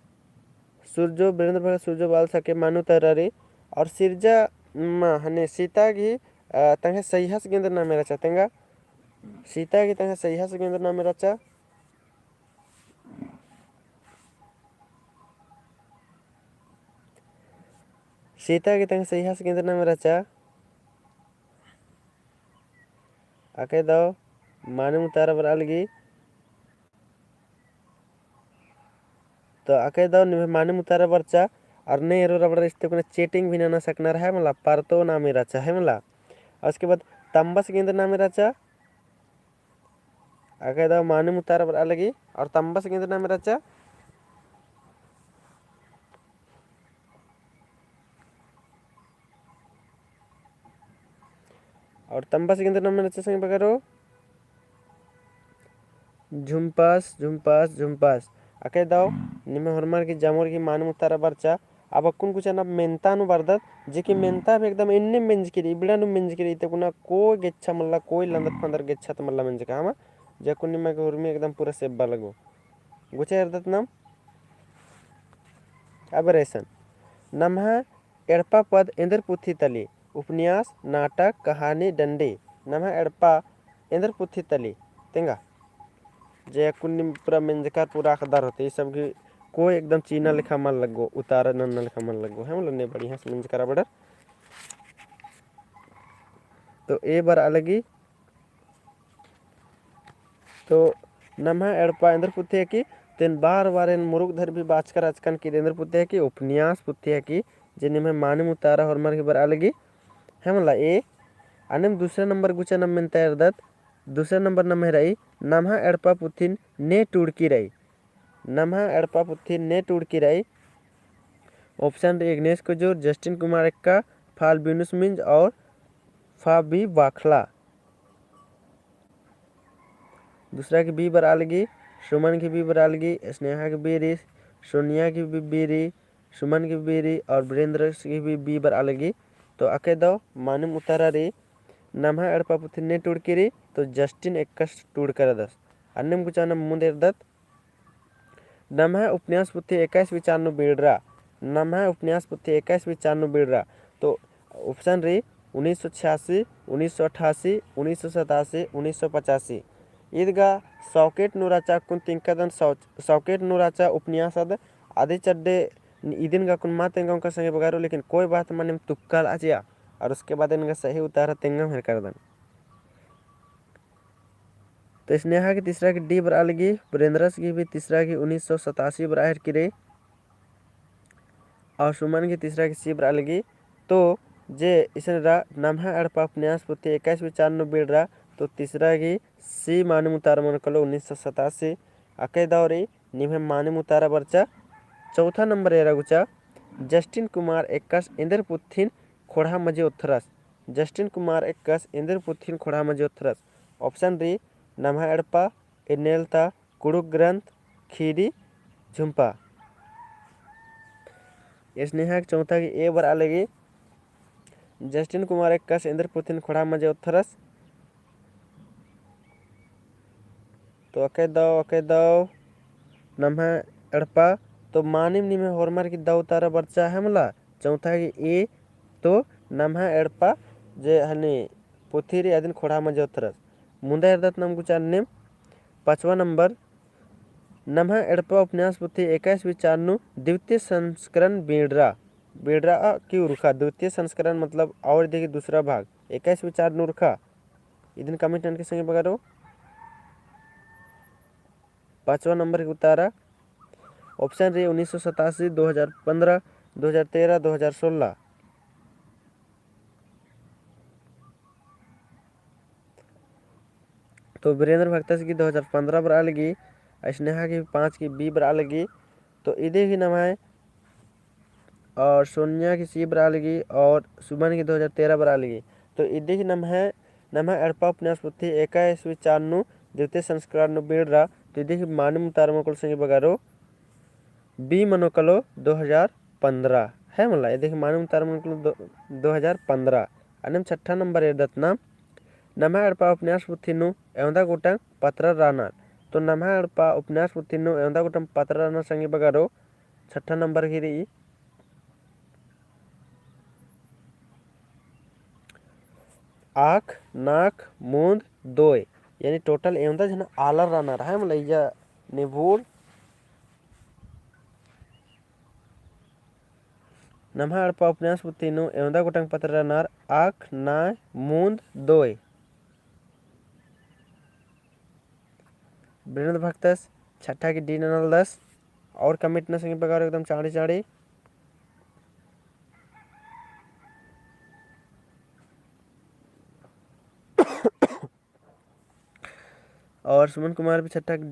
सुरजो, वीरेंद्र भगत सुरजो बआ लगस अके मानिम उतारा रई। और सिरजा मा हने सीता गही, अ, तंग्है सैहस गेंद नामे रहचा, तेंगा। सीता गही तंग्है सैहस गेंद नामे रहचा। सीता गही तंग्है सैहस गेंद नामे रहचा। अकय दव मानिम उतारा बरआ लगी। तो अकय दव निम्है मानिम उतारा बरचा, और ने एरोर अबड़र इस्ते कुना chatting भी नना सकनर है मला, परतो नामे रहचा है मला। और उसके बाद तम्बस गेंद नामे रहचा। अकय दव मानिम उतारा बरआ लगी, और तम्बस गेंद नामे रहचा। और तम्बस गेंद नामे रहचा संगी बगरो। झुम्पस, झुम्पस, झुम्पस। अकय दव निम्है होरमर गही जमोर गही मानिम उतारा बरचा। अब अक्कुन गुचा नम मेन्ता नू बरदत, जे कि मेन्ता भी एकदम एन्ने मेंजकी रई, इबड़ा नू मेंजकी रई, इते कुना कोई गेच्छा मल्ला, कोई लंदर फंदर गेच्छा ता मल्ला मेंजका हमा, जे अक्कुन निमा गही उर्मी एकदम पूरा सेब्बा लगो। गुचा एरदत नम। अब रअदन नम्है एड़पा पद एन्देर पुथी तली, उपन्यास, नाटक, कहानी, डंडी। नम्है एड़पा एन्देर पुथी तली, तेंगा। जे अक्कुन नीम पूरा मेंजकर पूरा अख़दर होते, ई सब गही कोई एकदम चीना लेखा मल लग्गो, उतारा नन्ना लेखा मल लग्गो, है मला, ने बढ़िया से मेंजकर अबड़र। तो ए बरआ लगी। तो नम्है एड़पा एन्देर पुथी हिकी, तेन बार बार एन मुरुख धरी भी बाचकर रहचकन कि एन्देर पुथी हिकी, उपन्यास पुथी हिकी, जे निम्है मानिम उतारा होरमर गही बरआ लगी, है मला। ए अन्नेम दूसरा नंबर गुचा नम मेन्ता एरदत, दूसरा नंबर नम्है रई, नम्है एड़पा पुथिन ने टूड़की रई। नम्है एड़पा पुथिन ने टूड़की रई। Option रई इग्नेस कुजूर, जस्टिन कुमार एक्का, फाल्बिनुस मिंज और फाबी बाखला। दूसरा गही बी बरआ लगी, सुमन गही बी बरआ लगी, स्नेहा गही बी रई, सोनिया गही बी, बी रई, सुमन गही बी रई और वीरेंद्र गही बी, बी बरआ लगी। तो अकय दव मानिम उतारा रई, नम्है एड़पा पुथिन ने टूड़की रई, तो जस्टिन एक्कस टूड़का रअदस। अन्नेम गुचा नम मुन्द एरदत। नम्है उपन्यास पुथी एका ईस्वी चान नू बीड़रा। नम्है उपन्यास पुथी एका ईस्वी चान नू बीड़रा। तो option रई उन्नीस सौ छियासी, उन्नीस सौ अट्ठासी, उन्नीस सौ सतासी, उन्नीस सौ पचासी। ईद गा सौकेट नू रहचा अक्कुन तिंकदन सौ-, सौकेट नू रहचा उपन्यास अद, अदी चड्डे इदिन गा अक्कुन मा तेंगा ओंका संगी बगरो, लेकिन कोई बात मा, नीम तुक्का लआ चिआ। और उसके बाद एन गा सही उतारा तेंगा हेरकदन। तो स्नेहा गही तीसरा गही डी बरआ लगी, वीरेंद्रस गही भी तीसरा गही उन्नीस सौ सतासी बरआ हेरकी रई। और सुमन गही तीसरा गही सी बरआ लगी। तो जे इसन रआ नम्है एड़पा उपन्यास पुथी एका ईस्वी चान नू बीड़रा, तो तीसरा गही सी मानिम उतारा मनो कालो उन्नीस सौ सतासी। अकय दव रई निम्है मानिम उतारा बरचा। चौथा नंबर एरा गुचा, जस्टिन कुमार एक्कस एन्देर पुथिन खोंड़हा मझी ओथरस। जस्टिन कुमार एक्कस एन्देर पुथिन खोंड़हा मझी ओथरस। Option रई नम्है एड़पा, एन्नेलता, कुँड़ुख़ ग्रंथ, खीरी, झुम्पा। स्नेहा गही चौथा गही ए बरआ लगी, जस्टिन कुमार एक्कस एन्देर पुथिन खोंड़हा मझी ओथरस। तो अकय दव, अकय दव, नम्है एड़पा, तो मानिम निम्है होरमर गही दव उतारा बरचा है मला, चौथा गही ए, तो नम्है एड़पा जे हनी पुथी रई अदिन खोंड़हा मझी ओथरस। मुन्दा एरदत नम गुचा अन्नेम, पाँचवा नंबर, नम्है एड़पा उपन्यास पुथी एका ईस्वी चान नू द्वितीय संस्करण बीड़रा। बीड़रा आ कि उरखा, द्वितीय संस्करण मतलब और देखी दूसरा भाग, एका ईस्वी चान नू उरखा। इदिन comment ननके संगी बगरो। पाँचवा नंबर गही उतारा। Option रई उन्नीस सौ सतासी, दो हज़ार पन्द्रह, दो हज़ार तेरह, दो हज़ार सोलह। तो वीरेंद्र भगतस गही दो हज़ार पन्द्रह बरआ लगी, स्नेहा गही पाँच गही बी बरआ लगी। तो इदी गही नम्है और सोनिया गही सी बरआ लगी और सुमन गही दो हज़ार तेरह बरआ लगी। तो इदी गही नम्है, नम्है एड़पा उपन्यास पुथी एका ईस्वी चान नू द्वितीय संस्करण नू बीड़रा, तो इदी गही मानिम उतारा मनो कालो संगी बगरो, बी मनो कालो दो हज़ार पन्द्रह, है मला, इदी गही मानिम उतारा मनो कालो दो, दो हज़ार पन्द्रह। अन्नेम छठा नंबर एरदत नम, नम्है एड़पा उपन्यास पुथी नू एवंदा गोटंग पत्रा रअनर। तो नम्है एड़पा उपन्यास पुथी नू एवंदा गोटंग पत्रा रअनर संगी बगरो, छठा नंबर ही रई। आख, नाख, मुन्द, दोय, यानी total एवंदा झन आलर रअनर, है मला इया निभूर। नम्है एड़पा उपन्यास पुथी नू एवंदा गोटंग पत्र रअनर, आख, नाय, मुन्द, दोय। बिरंद भगतस छठा की D ननालदस। और comment ना संगी बगारो एकदम चाँड़ी चाँड़ी। और सुमन कुमार भी छठा की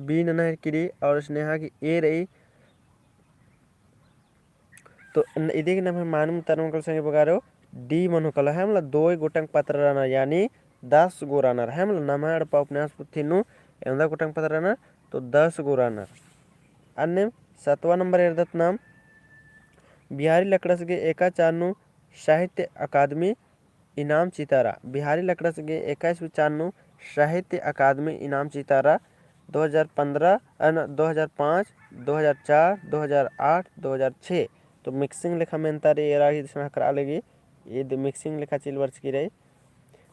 B नना हेलरकी रई और स्नेहा की A रई। तो न-, इदी गही नम्है मानिम उतारा मनो कालो संगी बगारो D मनो कालो, है मला दोय गोटंग पत्र रअनर, यानी दस गो रअनर, है मला नम्है एड़पा उपन्यास पुथी नू एवंदा गोटंग पत्र रअनर, तो दस गो रअनर। अन्नेम सतवा नंबर एरदत नाम, बिहारी लकड़स गे एका चान नू साहित्य अकादमी इनाम चितारा। बिहारी लकड़स गे एका ईस्वी चान नू साहित्य अकादमी इनाम चितारा, दो हजार पन्द्रह, अ, न, दो हजार पाँच, दो हजार चार, दो हजार आठ, दो हजार छः। तो mixing लेखा मेन्ता रई, एरा ही दिसन हकरा लगी, ईद mixing लेखा चिल बरचकी रई।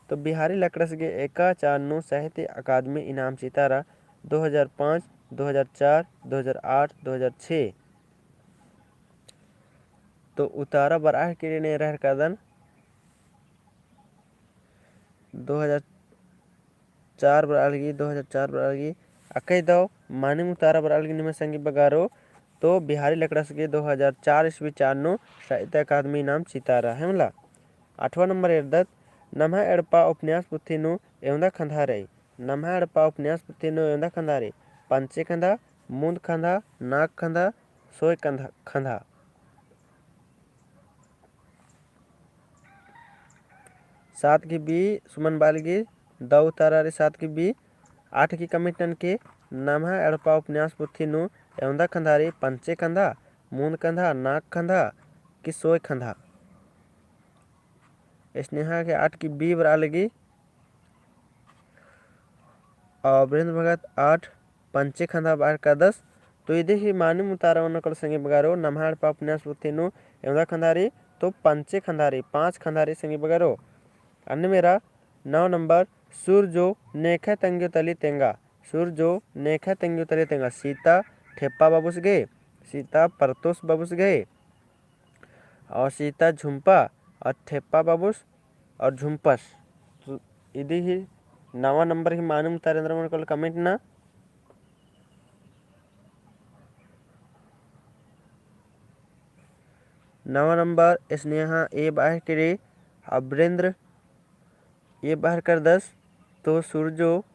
तो बिहारी लकड़स गे एका चान नू साहित्य अकादमी इनाम चितारा, दो हजार पाँच, दो हजार चार, दो हजार आठ, दो हजार छः। तो उतारा बरआ हेलरकी रई ने रहर कादन। दो हजार चार बरआ लगी, दो हजार चार बरआ लगी। अकय दव मानिम उतारा बरआ लगी निम्है संगी बगारो, तो बिहारी लकड़स गे दो हजार चार ईस्वी चान नू साहित्य अकादमी इनाम चितारा, है मला। आठवा नंबर एरदत, नम्है एड़पा उपन्यास पुथी नू एवंदा खंधा रई। नम्है एड़पा उपन्यास पुथी नू एवंदा खंधा रई। पंचे खंधा, मुन्द खंधा, नाख खंधा, सोय खंधा, खंधा। सात की B सुमन बरआ लगी, दव उतारा रई सात की B। आठ की comment ननके, नम्है एड़पा उपन्यास पुथी नू एवंदा खंधा रई, पंचे खंधा, मुन्द खंधा, नाख खंधा, कि सोय खंधा। स्नेहा के आठ की B बरआ लगी। और बिरंद भगत आठ पंचे खंधा बरआ हेलरदस। तो इदी ही मानिम उतारा मनो कालो संगी बगारो, नम्है एड़पा उपन्यास पुथी नू एवंदा खंधा रई, तो पंचे खंधा रई, पाँच खंधा रई संगी बगारो। अन्नेम एरा नौ नंबर, सुरजो नेखय तंग्यो तली तेंगा। सुरजो नेखय तंग्यो तली तेंगा। सीता ठेप्पा बाबुस गे, सीता परतोस बाबुस गे। और सीता झुम्पा और ठेप्पा बाबुस और झुम्पस। तो इदी ही नवा नंबर ही मानिम उतारा एन्दरा मनो कालो comment ना। नवा नंबर स्नेहा A बरआ हेलरकी रई, अब्रेंद्र A बरआ हेलरदस। तो सुरजो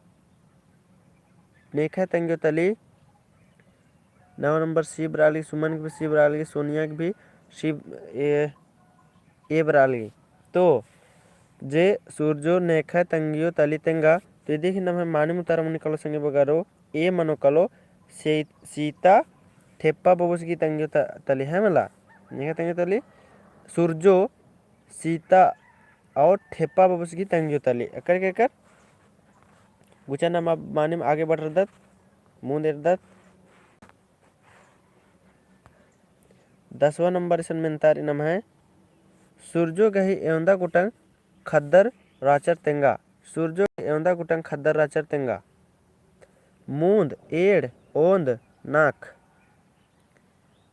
नेखय तंग्यो तली, नौ नंबर C बरआ लगी, सुमन के भी C बरआ लगी, सोनिया के भी C, ए, A बरआ लगी। तो जे सुरजो नेखय तंग्यो तली तेंगा, तो इदी ही नम्है मानिम उतारा मनो कालो संगी बगारो, A मनो कालो, से-, सीता ठेप्पा बाबुस गही तंग्यो त-, तली है मला, नेखय तंग्यो तली, सुरजो सीता और ठेप्पा बाबुस गही तंग्यो तली। एकर के एकर गुचा नाम अब मानिम आगे बढ़रदत, मुन्द एरदत। दसवाँ नंबर इसन मेन्ता रई नम्है, सुरजो गही एवंदा गुटंग खद्दर राचर तेंगा। सुरजो गही एवंदा गुटंग खद्दर राचर तेंगा। मुन्द, एंड़, ओन्द, नाख।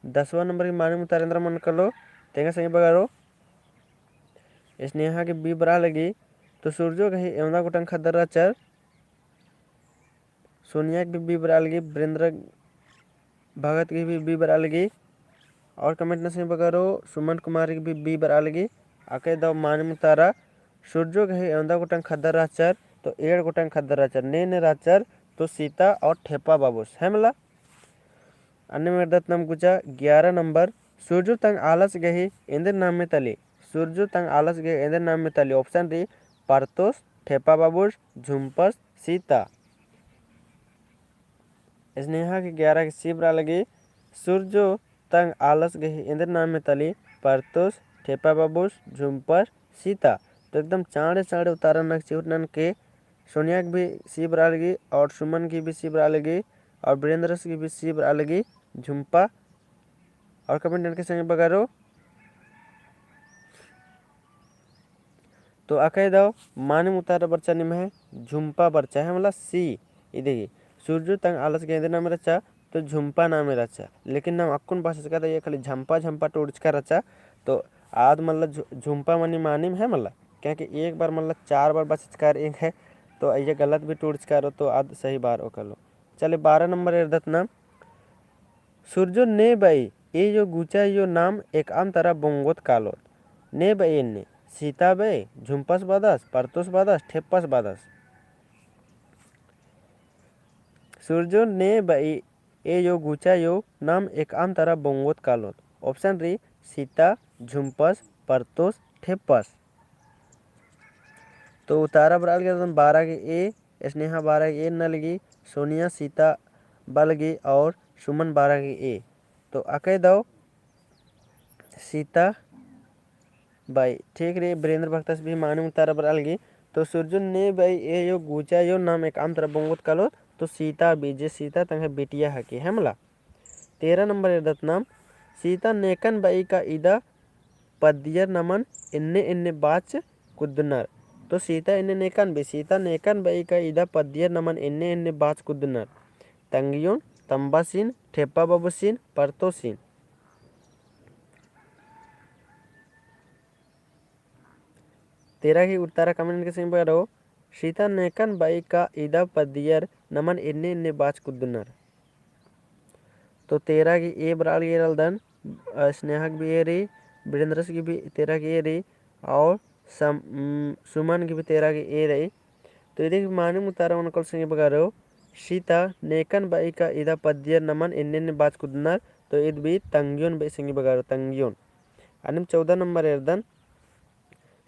दसवाँ नंबर गही मानिम उतारा एन्दरा मनो कालो, तेंगा संगी बगारो। स्नेहा के B बरआ लगी, तो सुरजो गही एवंदा गुटंग खद्दर राचर, सोनिया के भी B बरआ लगी, वीरेंद्र भगत के भी B बरआ लगी, और comment ना संगी बगारो, सुमन कुमार के भी B बरआ लगी। अकय दव मानिम उतारा, सुरजो गही एवंदा गुटंग खद्दर राचर, तो एंड़ गुटंग खद्दर राचर, ने ने राचर, तो सीता और ठेप्पा बाबुस, है मला। अन्नेम एरदत नाम गुचा ग्यारह नंबर, सुरजो तंग आलस गही एन्देर नामे तली, सुरजो तंग आलस गही एन्देर नामे तली, option रई, परतोस, ठेप्पा बाबुस, झुम्पस, सीता। स्नेहा के ग्यारह के C बरआ लगी, सुरजो तंग आलस गही एन्देर नामे तली, परतोस, ठेप्पा बाबुस, झुम्पस, सीता। तो एकदम चाँड़े चाँड़े उतारा नक चिहुट ननके, सोनिया के भी C बरआ लगी और सुमन के भी C बरआ लगी और वीरेंद्रस के भी C बरआ लगी, झुम्पा और comment ननके संगे बगारो। तो अकय दव मानिम उतारा बरचा निम्है झुम्पा बरचा है, मला C। इदे की सुरजो तंग आलस गे एन्देर नामे रहचा, तो झुम्पा नामे रहचा। लेकिन नाम अक्कुन बसचका तो ये खाली झम्पा झम्पा टूड़चका रहचा। तो आद मला झु-, झुम्पा मनी मानिम है मला, क्योंकि एक बार मला चार बार बसचका रई है, तो ये गलत भी टूड़चका रओ, तो आद सही बार ओकलो। चले बारह नंबर एरदत नाम। सुरजो ने बई ए यो गुचा यो नाम एकअम तरा बोंगोत कालोत। ने बई एन्ने सीता बई, झुम्पस बदस, परतोस बदस, ठेप्पस बदस। सुरजो ने बई ए यो गुचा यो नाम एकअम तरा बोंगोत कालोत। Option रई सीता, झुम्पस, परतोस, ठेप्पस। तो उतारा बरआ लगी एकदम बारह गे A, स्नेहा बारह गे A नना लगी, सोनिया सीता बआ लगी और सुमन बारह गे A। तो अकय दव सीता बई, ठीक रई, वीरेंद्र भक्तस भी मानिम उतारा बरआ लगी। तो सुरजो ने बई ए यो गुचा यो नाम एकअम तरा बोंगोत कालोत, तो सीता बई, जे सीता तंग्है बिटिया हकी, है मला। तेरह नंबर एरदत नाम, सीता नेकन बई का इदा पद्दियर नमन एन्ने एन्ने बाच कुद्दनर। तो सीता एन्ने नेकन बई, सीता नेकन बई का इदा पद्दियर नमन एन्ने एन्ने बाच कुद्दनर। तंगियोन, तम्बासिन, ठेप्पा बाबूसिन, परतोसिन। तेरह गे उतारा comment ननके संगे बगारो, सीता नेकन बई का इदा पद्दियर नमन एन्ने एन्ने बाच कुद्दनर। तो तेरह गे A बरआ लगी एरलदन, अ, स्नेहा गे भी A रई, वीरेंद्रस गे भी तेरह गे A रई, और सम-, उम, सुमन गे भी तेरह गे A रई। तो इदे गे मानिम उतारा ओनकल संगे बगारो, सीता नेकन बई का इदा पद्दियर नमन एन्ने एन्ने बाच कुद्दनर, तो इद भी तंगियोन बई संगे बगारो, तंगियोन। अन्नेम चौदह नंबर एरदन,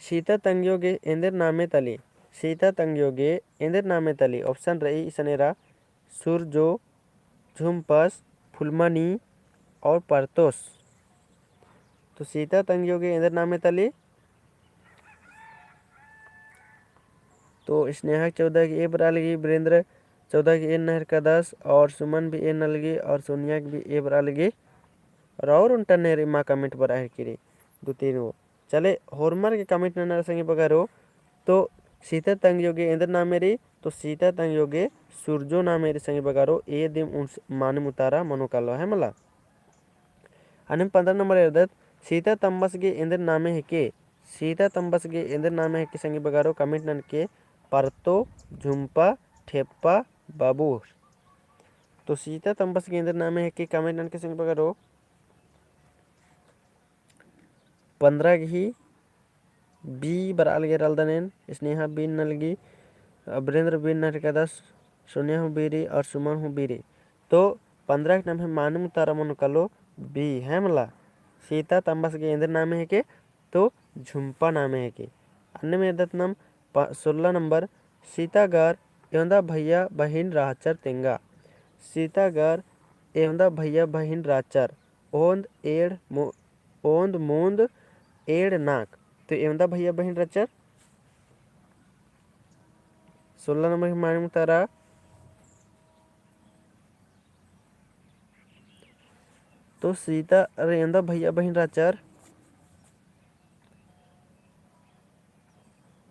सीता तंगियो गे एन्देर नामे तली, सीता तंगियो गे एन्देर नामे तली। Option रई इसन एरा, सुरजो, झुम्पस, फुलमनी और परतोस। तो सीता तंगियो गे एन्देर नामे तली। तो स्नेहा चौदह गे A बरआ लगी, वीरेंद्र चौदह गे A नना हेलरकदस और सुमन भी A नना लगी और सोनिया गे भी A बरआ लगी। और, और ओन्टा ने रई मा comment बरआ हेलरकी रई दू तीन गो। चले, होरमर गे comment ननर संगे बगारो, तो सीता तंगियो गे एन्देर नामे रई, तो सीता तंगियो गे सुरजो नामे रई संगे बगारो, ए दिम उन्स-, मानिम उतारा मनो कालो है मला। अन्नेम पन्द्रह नंबर एरदत, सीता तम्बस गे एन्देर नामे हेके, सीता तम्बस गे एन्देर नामे हेके संगे बगारो comment ननके, परतो, झुम्पा, ठेप्पा, बाबूर। तो सीता तम्बस गे एन्देर नामे हेके comment ननके संगे बगारो। पन्द्रह गही B बरआ लगी एरलदन एन, स्नेहा B नना लगी, अ, वीरेंद्र B नना हेलरकदस, सोनिया हूँ B रई और सुमन हूँ B रई। तो पन्द्रह गही नम्है मानिम उतारा मनो कालो B है मला। सीता तम्बस गे एन्देर नामे हेके, तो झुम्पा नामे हेके। अन्नेम एरदत नाम प-, सोलह नंबर, सीता गर एवंदा भैया बहिन रहचर तेंगा। सीता गर एवंदा भैया बहिन रहचर। ओन्द एंड़ मो-, ओन्द मोन्द एंड़ नाक। तो एवंदा भैया बहिन रहचर। सोलह नंबर गही मानिम उतारा। तो सीता गर एवंदा भैया बहिन रहचर।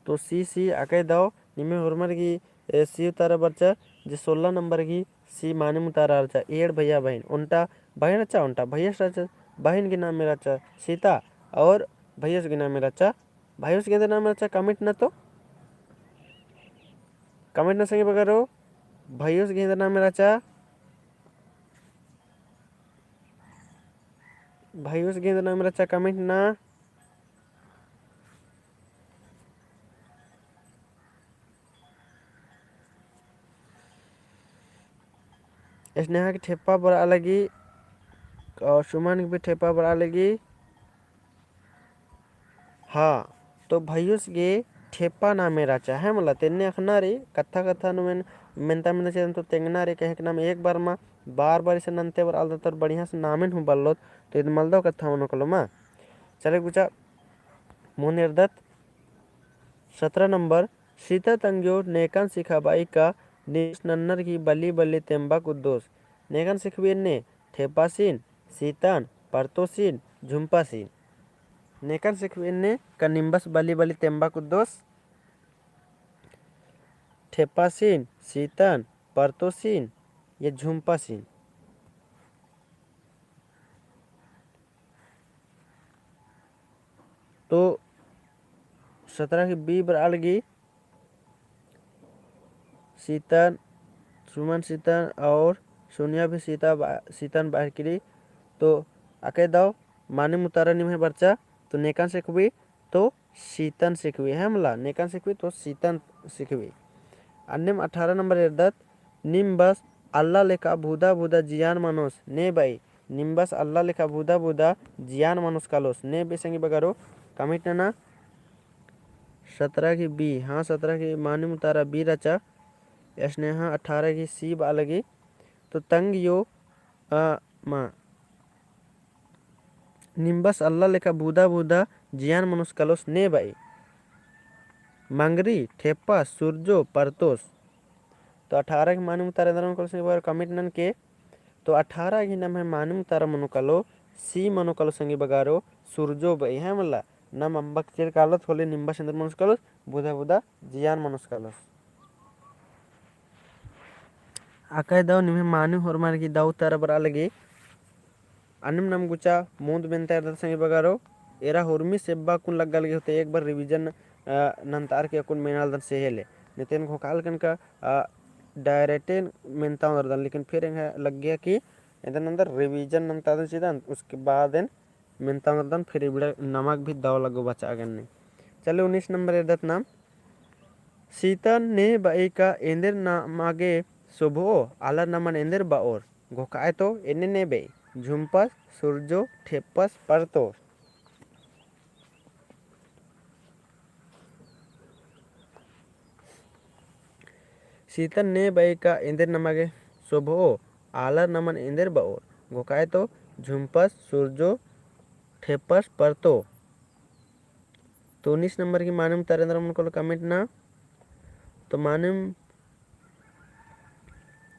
तो C, C अकय दव निम्है होरमर गही, ए, C उतारा बरचा, जे सोलह नंबर गही C मानिम उतारा रहचा, एंड़ भैया बहिन, ओन्टा बहिन रहचा, ओन्टा भैयस रहचा, बहिन गही नामे रहचा सीता और भैयस गही नामे रहचा, भैयस गही एन्देर नामे रहचा comment नना तो, comment नना संगे बगारो, भैयस गही एन्देर नामे रहचा, भैयस गही एन्देर नामे रहचा comment नना। स्नेहा के ठेप्पा बरआ लगी और सुमन के भी ठेप्पा बरआ लगी। हाँ, तो भैयुस गे ठेप्पा नामे रहचा है मला, तेन्ने अख़ना रई, कत्था कत्था नू मेन, मेन्ता मेन्ता चेतन तो तेंगना रई, कहे के नाम एक बार मा, बार बार इसन नन्ते बरआ लगदत और बढ़िया से नामेन हूँ बल्लोत, तो इद मलदव कत्था मनो कालो मा। चले गुचा, मुन्द एरदत, सतरा नंबर, सीता तंग्यो नेकन सिखाबई का निस नन्नर की बल्ली बल्ली तेम्बा कुद्दोस। नेकन सिखबी एन्ने, ठेप्पासिन, सीतन, परतोसिन, झुम्पासिन। नेकन सिखबी एन्ने का निम्बस बली बली तेम्बा कुद्दोस। ठेप्पासिन, सीतन, परतोसिन, या झुम्पासिन। तो सतरा की बी बरआ लगी। सीतन, सुमन सीतन और सोनिया भी सीता बा-, सीतन बअर करी। तो अकय दव मानिम उतारा निम्है बरचा। तो नेकन सिखबी तो सीतन सिखबी, है मला, नेकन सिखबी तो सीतन सिखबी। अन्नेम अठारह नंबर एरदत, निम्बस अल्ला लेखा भूदा भूदा जियान मनोस ने बई। निम्बस अल्ला लेखा भूदा भूदा जियान मनोस कालोस ने बई संगी बगारो। Comment नना। सतरा की बी, हाँ, सतरा की मानिम उतारा बी रचा। स्नेहा अठारह की सी बआ लगी। तो तंग यो, आ, मा। निम्बस अल्ला लेखा भूदा भूदा जियान मनोस कालोस ने बई। मंगरी, ठेप्पा, सुरजो, परतोस। तो अठारह की मानिम उतारा एन्दर मनो कालो संगी बगारो comment ननके। तो अठारह की नम्है मानिम उतारा मनो कालो, सी मनो कालो संगी बगारो, सुरजो बई, है मला। नम अम्बक चेर कालोत होले निम्बस एन्दर मनोस कालोस, भूदा भूदा जियान मनोस कालोस। अकय दव निम्है मानिम होरमर की दव उतारा बरआ लगी। अन्नेम नम गुचा मुन्द मेन्ता एरदत संगी बगारो। एरा होरमी सेब्बा कुन लग्गा लगी होते एक बार revision, अ, नन्तार की अक्कुन मेनालदन सेहेले। नेतेन घोखाल कन का, अ, direct मेन्ता ओन्दरदन, लेकिन फिर एंगा लग्गिया कि एदन अंदर revision नन्तादन चिदन, उसके बाद एन मेन्ता ओन्दरदन, फिर इबड़ा नमक भी दव लग्गो बचा गन्ने। चले उन्नीस नंबर एरदत नाम। सीतन ने बई का एन्देर नमा गे सोभओ, आलर नमन एन्देर बओर। घोखाय तो एन्ने ने बई, झुम्पस, सुरजो, ठेप्पस, परतोस। सीतन ने बई का एन्देर नमा गे सोभओ, आलर नमन एन्देर बओर। घोखाय तो झुम्पस, सुरजो, ठेप्पस, परतो। तो उन्नीस नंबर की मानिम उतारा एन्दर मनो कालो comment नना। तो मानिम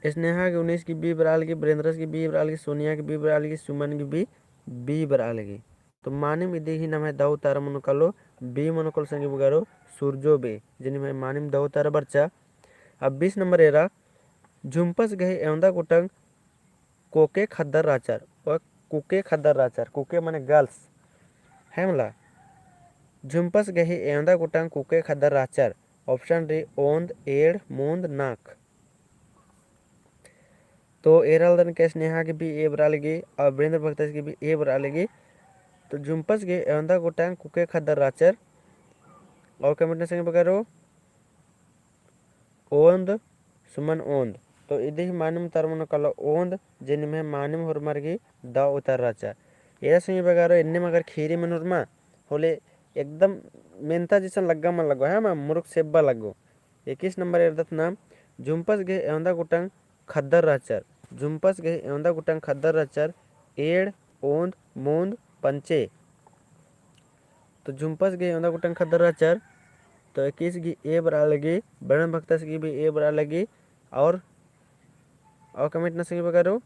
स्नेहा की उन्नीस की बी बरआ लगी, वीरेंद्रस की बी बरआ लगी, सोनिया की बी बरआ लगी, सुमन की बी, बी बरआ लगी। तो मानिम इदी ही नम्है दव उतारा मनो कालो, बी मनो कालो संगी बगारो, सुरजो बई, जे निम्है मानिम दव उतारा बरचा। अब बीस नंबर एरा, झुम्पस गही एवंदा गुटंग कोके खद्दर राचर, व कुके खद्दर राचर, कुके मने girls, है मला। झुम्पस गही एवंदा गुटंग कुके खद्दर राचर, option रई ओन्द, एंड़, मुन्द, नाख। तो एरालदन के स्नेहा की बी ए बरआ लगी, और वीरेंद्र भगतस की बी ए बरआ लगी। तो झुम्पस गही एवंदा गुटंग कुके खद्दर राचर, और comment नना संगी बगारो, ओन्द, सुमन ओन्द। तो इदी ही मानिम उतारा मनो कालो ओन्द, जे निम्है मानिम होरमर गही दव उतारा रहचा। एरा संगी बगारो एन्ने मगर खीरी मेनोर मा होले एकदम मेन्ता जैसन लग्गा मल लग्गो, है मा मुरुख सेब्बा लग्गो। इक्कीस नंबर एरदत नाम, झुम्पस गही एवंदा गुटंग खद्दर रहचर। झुम्पस गही एवंदा गुटंग खद्दर रहचर, एंड़, ओन्द, मुन्द, पंचे। तो झुम्पस गही एवंदा गुटंग खद्दर रहचर, तो इक्कीस गही ए बरआ लगी, बड़न भक्तस गही भी ए बरआ लगी, और, और comment नना संगी बगारो।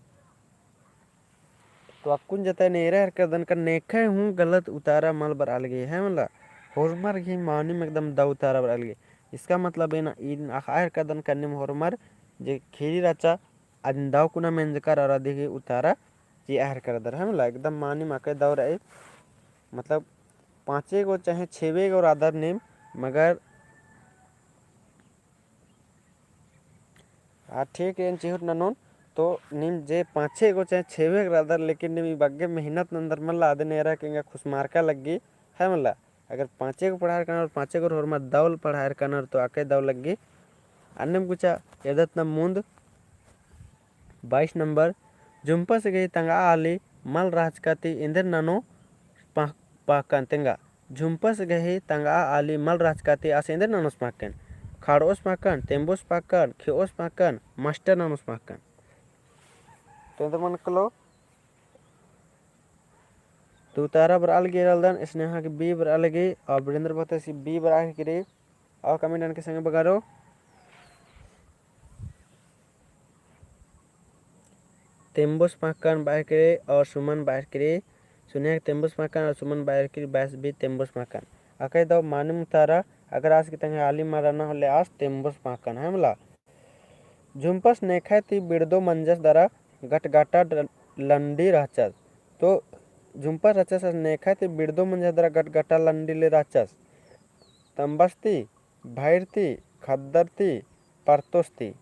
तो अक्कुन जतन एरा हेरकदन का नेखय हूँ गलत उतारा मल बरआ लगी, है मला, होरमर गही मानिम एकदम दव उतारा बरआ लगी। इसका मतलब है ना, इन अख़आ हेरकदन का निम होरमर जे खीरी रहचा, अदिन दव कुना मेंजकर और अदी गही उतारा चिआ हेरकदर, है मला, एकदम मानिम अकय दव रई, मतलब, पाँचे गो चाहे छेवे गो रअदर निम, मगर आ, ठीक है, एन चिहुट ननोन, तो नीम जे पाँचे गो चाहे छेवे गो रअदर, लेकिन नीम ई बग्गे मेहनत नंदर मला, अदिन एरा के एंगा खुसमारका लग्गी, है मला। अगर पाँचे गो पढ़ार कानर, पाँचे गो होरमर दव पढ़ार कानर, तो अकय दव लग्गी। अन्नेम गुचा एरदत नाम मुन्द, बाईस नंबर, झुम्पस गही तंगआ आली मल रहचका ती एन्देर ननो पह-, पहकन तेंगा। झुम्पस गही तंगआ आली मल रहचका ती आस एन्देर ननोस पहकन। खाड़ोस पहकन, तेम्बोस पहकन, खेओस पहकन, मास्टर ननोस पहकन। तो एन्देर मन कलो। तो उतारा बरआ लगी एरालदन, स्नेहा की बी बरआ लगी, और वीरेंद्र भगत की बी बरआ लगी रे। और comment ननके संगे बगारो। तेम्बोस पहकन बअर की रे और सुमन बअर की रे। सुनिया गे तेम्बुस माकन और सुमन बायर की बायस भी तेम्बुस माकन। अकय दव मानिम उतारा, अगर आस की तंग्है आली मल रअना होले आस तेम्बुस माकन, है मला। झुम्पस नेखय ती बिड़दो मंजस दरा गटगटा ड-, लंडी रहचस। तो झुम्पस रहचस नेखय ती बिड़दो मंजस दरा गटगटा लंडी ले रहचस। तम्बस ती, भैर ती, खद्दर ती, परतोस ती।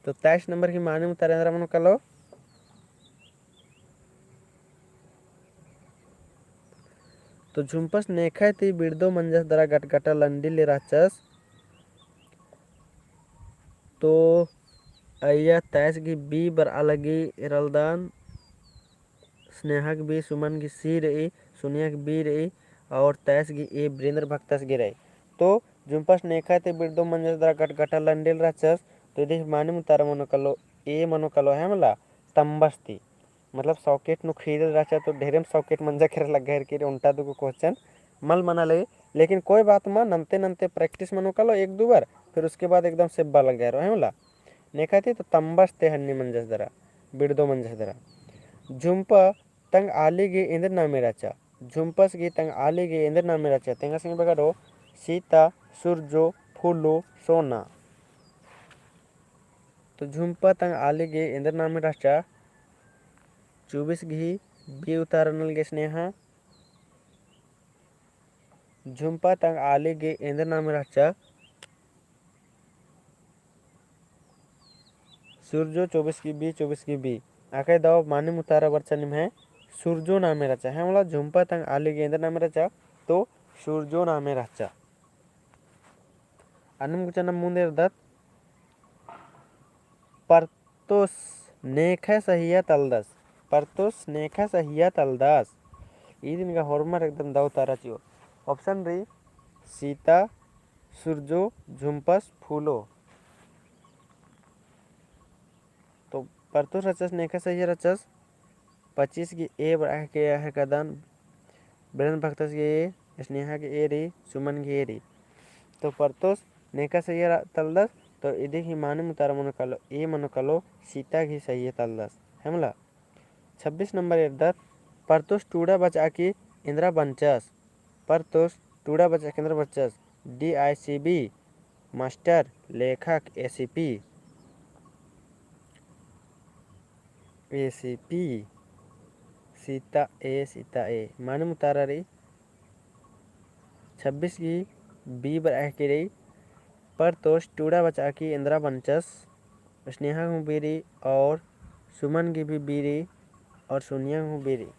तो तेईस नंबर की मानिम उतारा एन्दरा मनो कालो। तो झुम्पस नेखय ती बिड़दो मंजस दरा गटगटा लंडी ले रहचस। तो अइय्या तेईस गही B बरआ लगी एरलदन। स्नेहा गही B, सुमन गही C रई, सुनिया गही B रई, और तेईस गही A, वीरेंद्र भक्तस गही रई। तो झुम्पस नेखय ती बिड़दो मंजस दरा गटगटा लंडी ले रहचस, तो इदी मानिम उतारा मनो कालो, A मनो कालो, है मला, तम्बस ती। मतलब socket नू खीदल रहचा तो ढेरेम socket मंजा केरा लग्गा हेरकी रई, ओन्टा दुगो question मल मना लगी। लेकिन कोई बात मा, नन्ते नन्ते practice मनो कालो एक दो बार, फिर उसके बाद एकदम सेब्बा लग्गा हेरो, है मला। नेखय ती तो तम्बस ती हन्नी मंजस दरा, बिड़दो मंजस दरा। झुम्पा तंग आली गही एन्देर नामे रहचा, झुम्पस गही तंग आली गही एन्देर नामे रहचा, तेंगा संगी बगरो, सीता, सुरजो, फूलो, सोना। तो झुम्पा तंग आली गही एन्देर नामे रहचा, चौबीस गही B उतारा नलगे स्नेहा। झुम्पा तंग आली गही एन्देर नामे रहचा, सुरजो, चौबीस गही B, चौबीस गही B। अकय दव मानिम उतारा बरचा निम्है सुरजो नामे रहचा। है मला, झुम्पा तंग आली गही एन्देर नामे रहचा, तो सुरजो नामे रहचा। अन्नेम गुचा नम मुन्द एरदत, परतोस नेखय सहिया तलदस। परतोस नेखय सहिया तलदस। इदिन गा होरमर एकदम दव उतारा चिओर। Option रई सीता, सुरजो, झुम्पस, फूलो। तो परतोस रहचस नेखय सहिया रहचस। पच्चीस गही A बरआ के हेरकदन, वीरेंद्र भक्तस गही A, स्नेहा गही A रई, सुमन गही A रई। तो परतोस नेखय सहिया तलदस, तो इदी गही मानिम उतारा मनो कालो, A मनो कालो, सीता गही सहिया तलदस। है मला? छब्बीस नंबर एरदत, परतोस टूड़ा बचआ की एन्दरा बनचस। परतोस टूड़ा बचआ की एन्दरा बनचस। D I C B, मास्टर, लेखक, A C P। A C P, सीता A, सीता A। मानिम उतारा रई, छब्बीस गही B बरआ के रई, परतोस टूड़ा बचआ की एन्दरा बनचस, स्नेहा गही B रई और सुमन गही भी B रई और सोनिया गही B रई।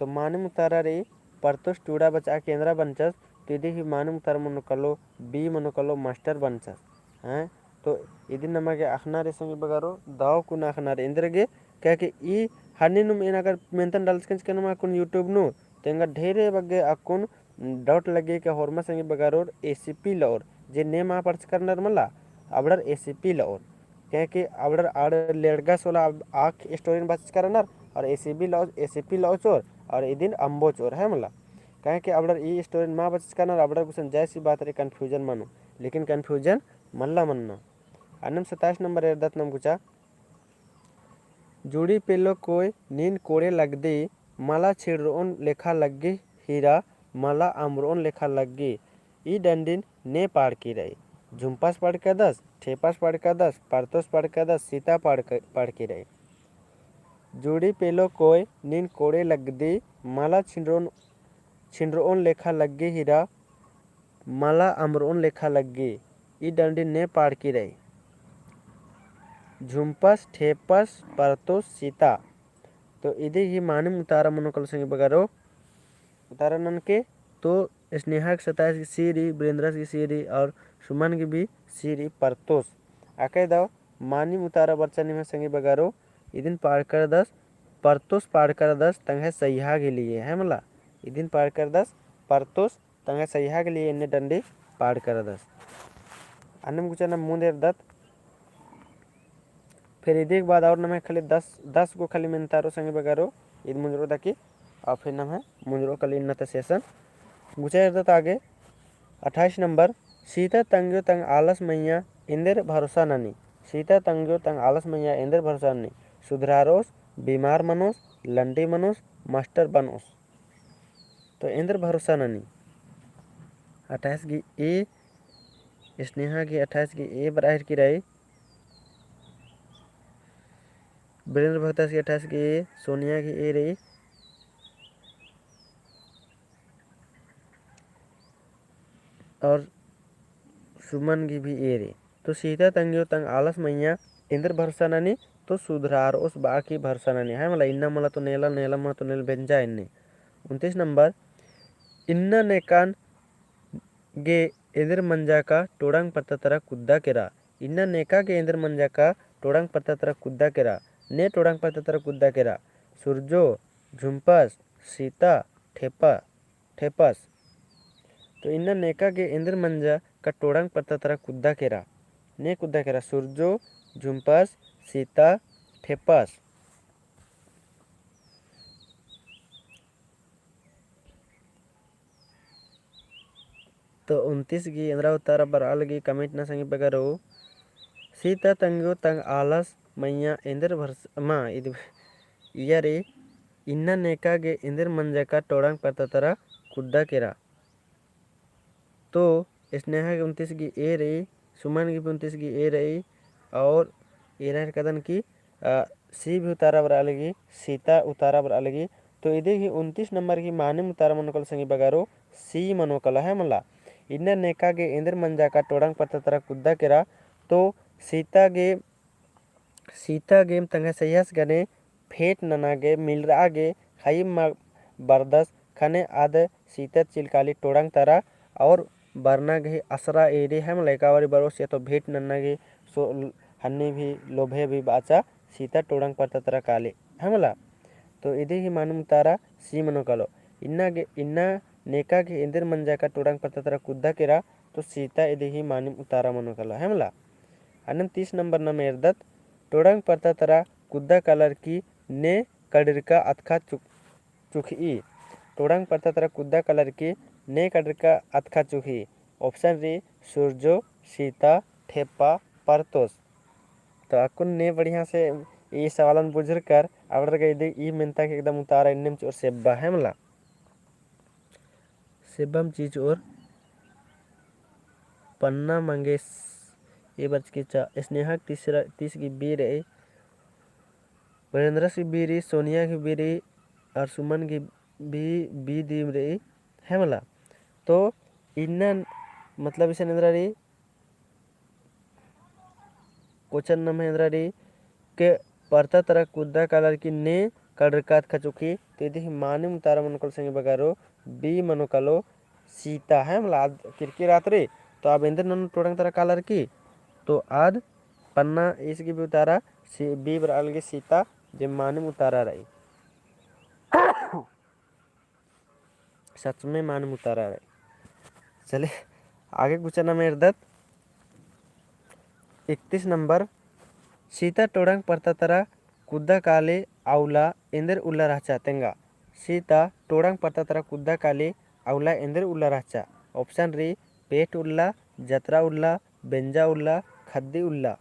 तो मानिम उतारा रई, परतोस टूड़ा बचआ की एन्दरा बनचस, तो इदी गही मानिम उतारा मनो कालो, B मनो कालो, मास्टर बनचस। हैं? तो इदिन नमा गे अख़ना रई संगी बगरो, दव कुना अख़ना रई एन्देरगे, काहे कि ई हन्नी नुम एन अगर मेन्तन डालचकन चिकन मा अक्कुन YouTube नू, तेंगा ढेरे बग्गे अक्कुन doubt लग्गी कि होरमा संगी बगरोर A C P लओर, जे नेम आ पढ़चका रअनर मला, अबड़र A C P लओर। काहे कि अबड़र आड़ लेड़गस वाला अब आख story न बचचका रअनर, और A C P लओ, A C P लओचोर, और इदिन अम्बोचोर, है मला। काहे कि अबड़र ई story न मा बचचका रअनर, अबड़र गुसन जायसी बात रई confusion मनो, लेकिन confusion मल्ला मन्ना। अन्नेम सत्ताईस नंबर एरदत नम गुचा, जुड़ी पेलो कोय नीन कोड़े लगदी, मला छिंड़रओन लेखा लग्गी हीरा, मला अम्बरओन लेखा लग्गी। ई डंडिन ने पाड़की रई। झुम्पस पाड़कदस, ठेपस पाड़कदस, परतोस पाड़कदस, सीता पाड़क-, पाड़की रई। जुड़ी पेलो कोय नीन कोड़े लगदी, मला छिंड़रओन, छिंड़रओन लेखा लग्गी हीरा, मला अम्बरओन लेखा लग्गी, ई डंडी ने पाड़की रई। झुम्पस, ठेपस, परतोस, सीता। तो इदी गही मानिम उतारा मनो कालो संगी बगरो। उतारा ननके तो स्नेहा गही सत्ताईस गही C रई, वीरेंद्रस गही C रई और सुमन गही भी C रई परतोस। अकय दव मानिम उतारा बरचा निम्है संगी बगरो। इदिन पाड़कदस, परतोस पाड़कदस तंग्है सइहा के लिए, है मला। इदिन पाड़कदस, परतोस तंग्है सइहा के लिए एन्ने डंडी पाड़कदस। अन्नेम गुचा नम मुन्द एरदत। फिर इदी के बाद और नम्है खाली दस, दस गो खाली मेन्तारो संगी बगरो, इद मुंजरो दकी, और फिर नम्है मुंजरो खाली इन्ना ता session। गुचा एरदत आगे, अट्ठाईस नंबर, सीता तंग्यो तंग आलस मइय्याँ एन्देर भरोसा ननी। सीता तंग्यो तंग आलस मइय्याँ एन्देर भरोसा ननी। सुधरारोस बीमार मनोस, लंडी मनोस, मास्टर बनोस। तो एन्देर भरोसा ननी। अट्ठाईस गी ए, स्नेहा गी अट्ठाईस गी ए बराबर की रई। वीरेंद्र भगतस गी अट्ठाईस गी ए, सोनिया गी ए रई। और सुमन गी भी ए रई। तो सीता तंग्यो तंग आलस मइय्याँ एन्देर भरोसा ननी, तो सुधरारओस बआ की भरोसा ननी। है मला, इन्ना मला तो नेला, नेला मला तो नेल बेंजा एन्ने। उनतीस नंबर, इन्ना नेकान गे एन्देर मंजा का टोड़ांग परता तरा कुद्दा केरा। इन्ना नेका गे एन्देर मंजा का टोड़ांग परता तरा कुद्दा केरा। ने टोड़ांग परता तरा कुद्दा केरा। सुरजो, झुम्पस, सीता, ठेपा, ठेपस। तो इन्ना नेका गे एन्देर मंजा का टोड़ांग परता तरा कुद्दा केरा। ने कुद्दा केरा सुरजो, झुम्पस, सीता, ठेपस। तो उनतीस गी एन्दरा उतारा बरआ लगी comment ना संगी बगरो। सीता तंग्यो तंग आलस मइय्याँ एन्देर भरस-, मा, इद-, इया रे, इन्ना नेका गे एन्देर मंजा का टोड़ांग परता तरा कुद्दा केरा। तो स्नेहा गी उनतीस गी ए रई, सुमन गी भी उनतीस गी ए रई, और एरा हेरकदन की, अ, सी भी उतारा बरआ लगी, सीता उतारा बरआ लगी। तो इदी ही उनतीस नंबर की मानिम उतारा मनो कालो संगी बगरो, सी मनो कालो है मला। इन्ना नेका गे एन्देर मंजा का टोड़ांग परता तरा कुद्दा केरा, तो सीता गे सीता गेम तंग्है सही आस गने फेंट नना गे मिलरआ गे ख़ाई मा बरदस ख़ने आद सीता चिल काली टोड़ांग तरा और बरना गे ही असरा एरी है मला एका बारी बरोस या तो भेंट नना गे सो हन्नी भी लोभे भी बाचा सीता टोड़ांग परता तरा काली है मला। तो इदी ही मानिम उतारा सी मनो कालो। इन्ना गे, इन्ना नेका गे एन्देर मंजा का टोड़ांग परता तरा कुद्दा केरा तो सीता इदी ही मानिम उतारा मनो कालो है मला। अन्नेम तीस नंबर नाम एरदत, टोड़ांग परता तरा कुद्दा कालर की ने कड़रका अतखा चुख-, चुखई। टोड़ांग परता तरा कुद्दा कालर की ने कड़रका अतखा चुखई। Option री सुरजो, सीता, ठेपा, परतोस। तो अक्कुन ने बढ़िया से ई सवालन बुझर कर, अबड़र गा इदी ई मेन्ता के एकदम उतारा इन्नेम चिओर सेब्बा है मला। सेब्बम चिओर पन्ना मंगेस ए बरचकी चा स्नेहा तीसरा, तीस गी बी रई, वीरेंद्रस गी बी रई, सोनिया गी बी रई, और सुमन गी भी बी दिम रई, है मला। तो इन्ना मतलब इसन एन्दरा रई, question नम्है एन्दरा रई के परता तरा कुद्दा कालर की ने कड़रका अतखा चुखई, तो इदी ही मानिम उतारा मनो कालो संगी बगरो, बी मनो कालो सीता है मला। आद किरकी रात रई, तो अब एन्देर ननोन टोड़ांग तरा कालर की, तो आद पन्ना ईस गी बी उतारा सी-, बी बरआ लगी सीता, जे मानिम उतारा रई। सच में मानिम उतारा रई। चले, आगे question नाम एरदत, इकतीस नंबर, सीता टोड़ांग परता तरा कुद्दा काली अउला एन्देर उल्ला रहचा तेंगा। सीता टोड़ांग परता तरा कुद्दा काली अउला एन्देर उल्ला रहचा। Option री पेट उल्ला, जतरा उल्ला, बेंजा उल्ला, खद्दी उल्ला।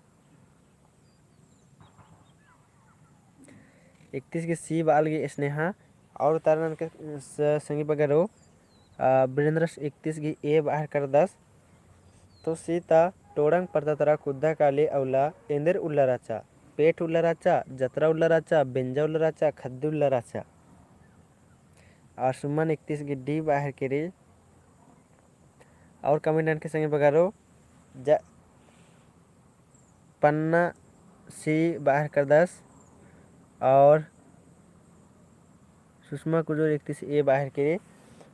इकतीस गी सी बआ लगी स्नेहा और उतारा ननके स-, संगी बगरो, आ, वीरेंद्रस इकतीस गी ए बआ हेरकदस। तो सीता टोड़ांग परता तरा कुद्दा काली अउला एन्देर उल्ला रहचा, पेट उल्ला रहचा, जतरा उल्ला रहचा, बेंजा उल्ला रहचा, खद्दी उल्ला रहचा। और सुमन इकतीस गी डी बआ हेरकी रई। और comment ननके संगी बगरो, जा पन्ना सी बआ हेरकदस और सुषमा कुजूर इकतीस ए बआ हेरकी रई।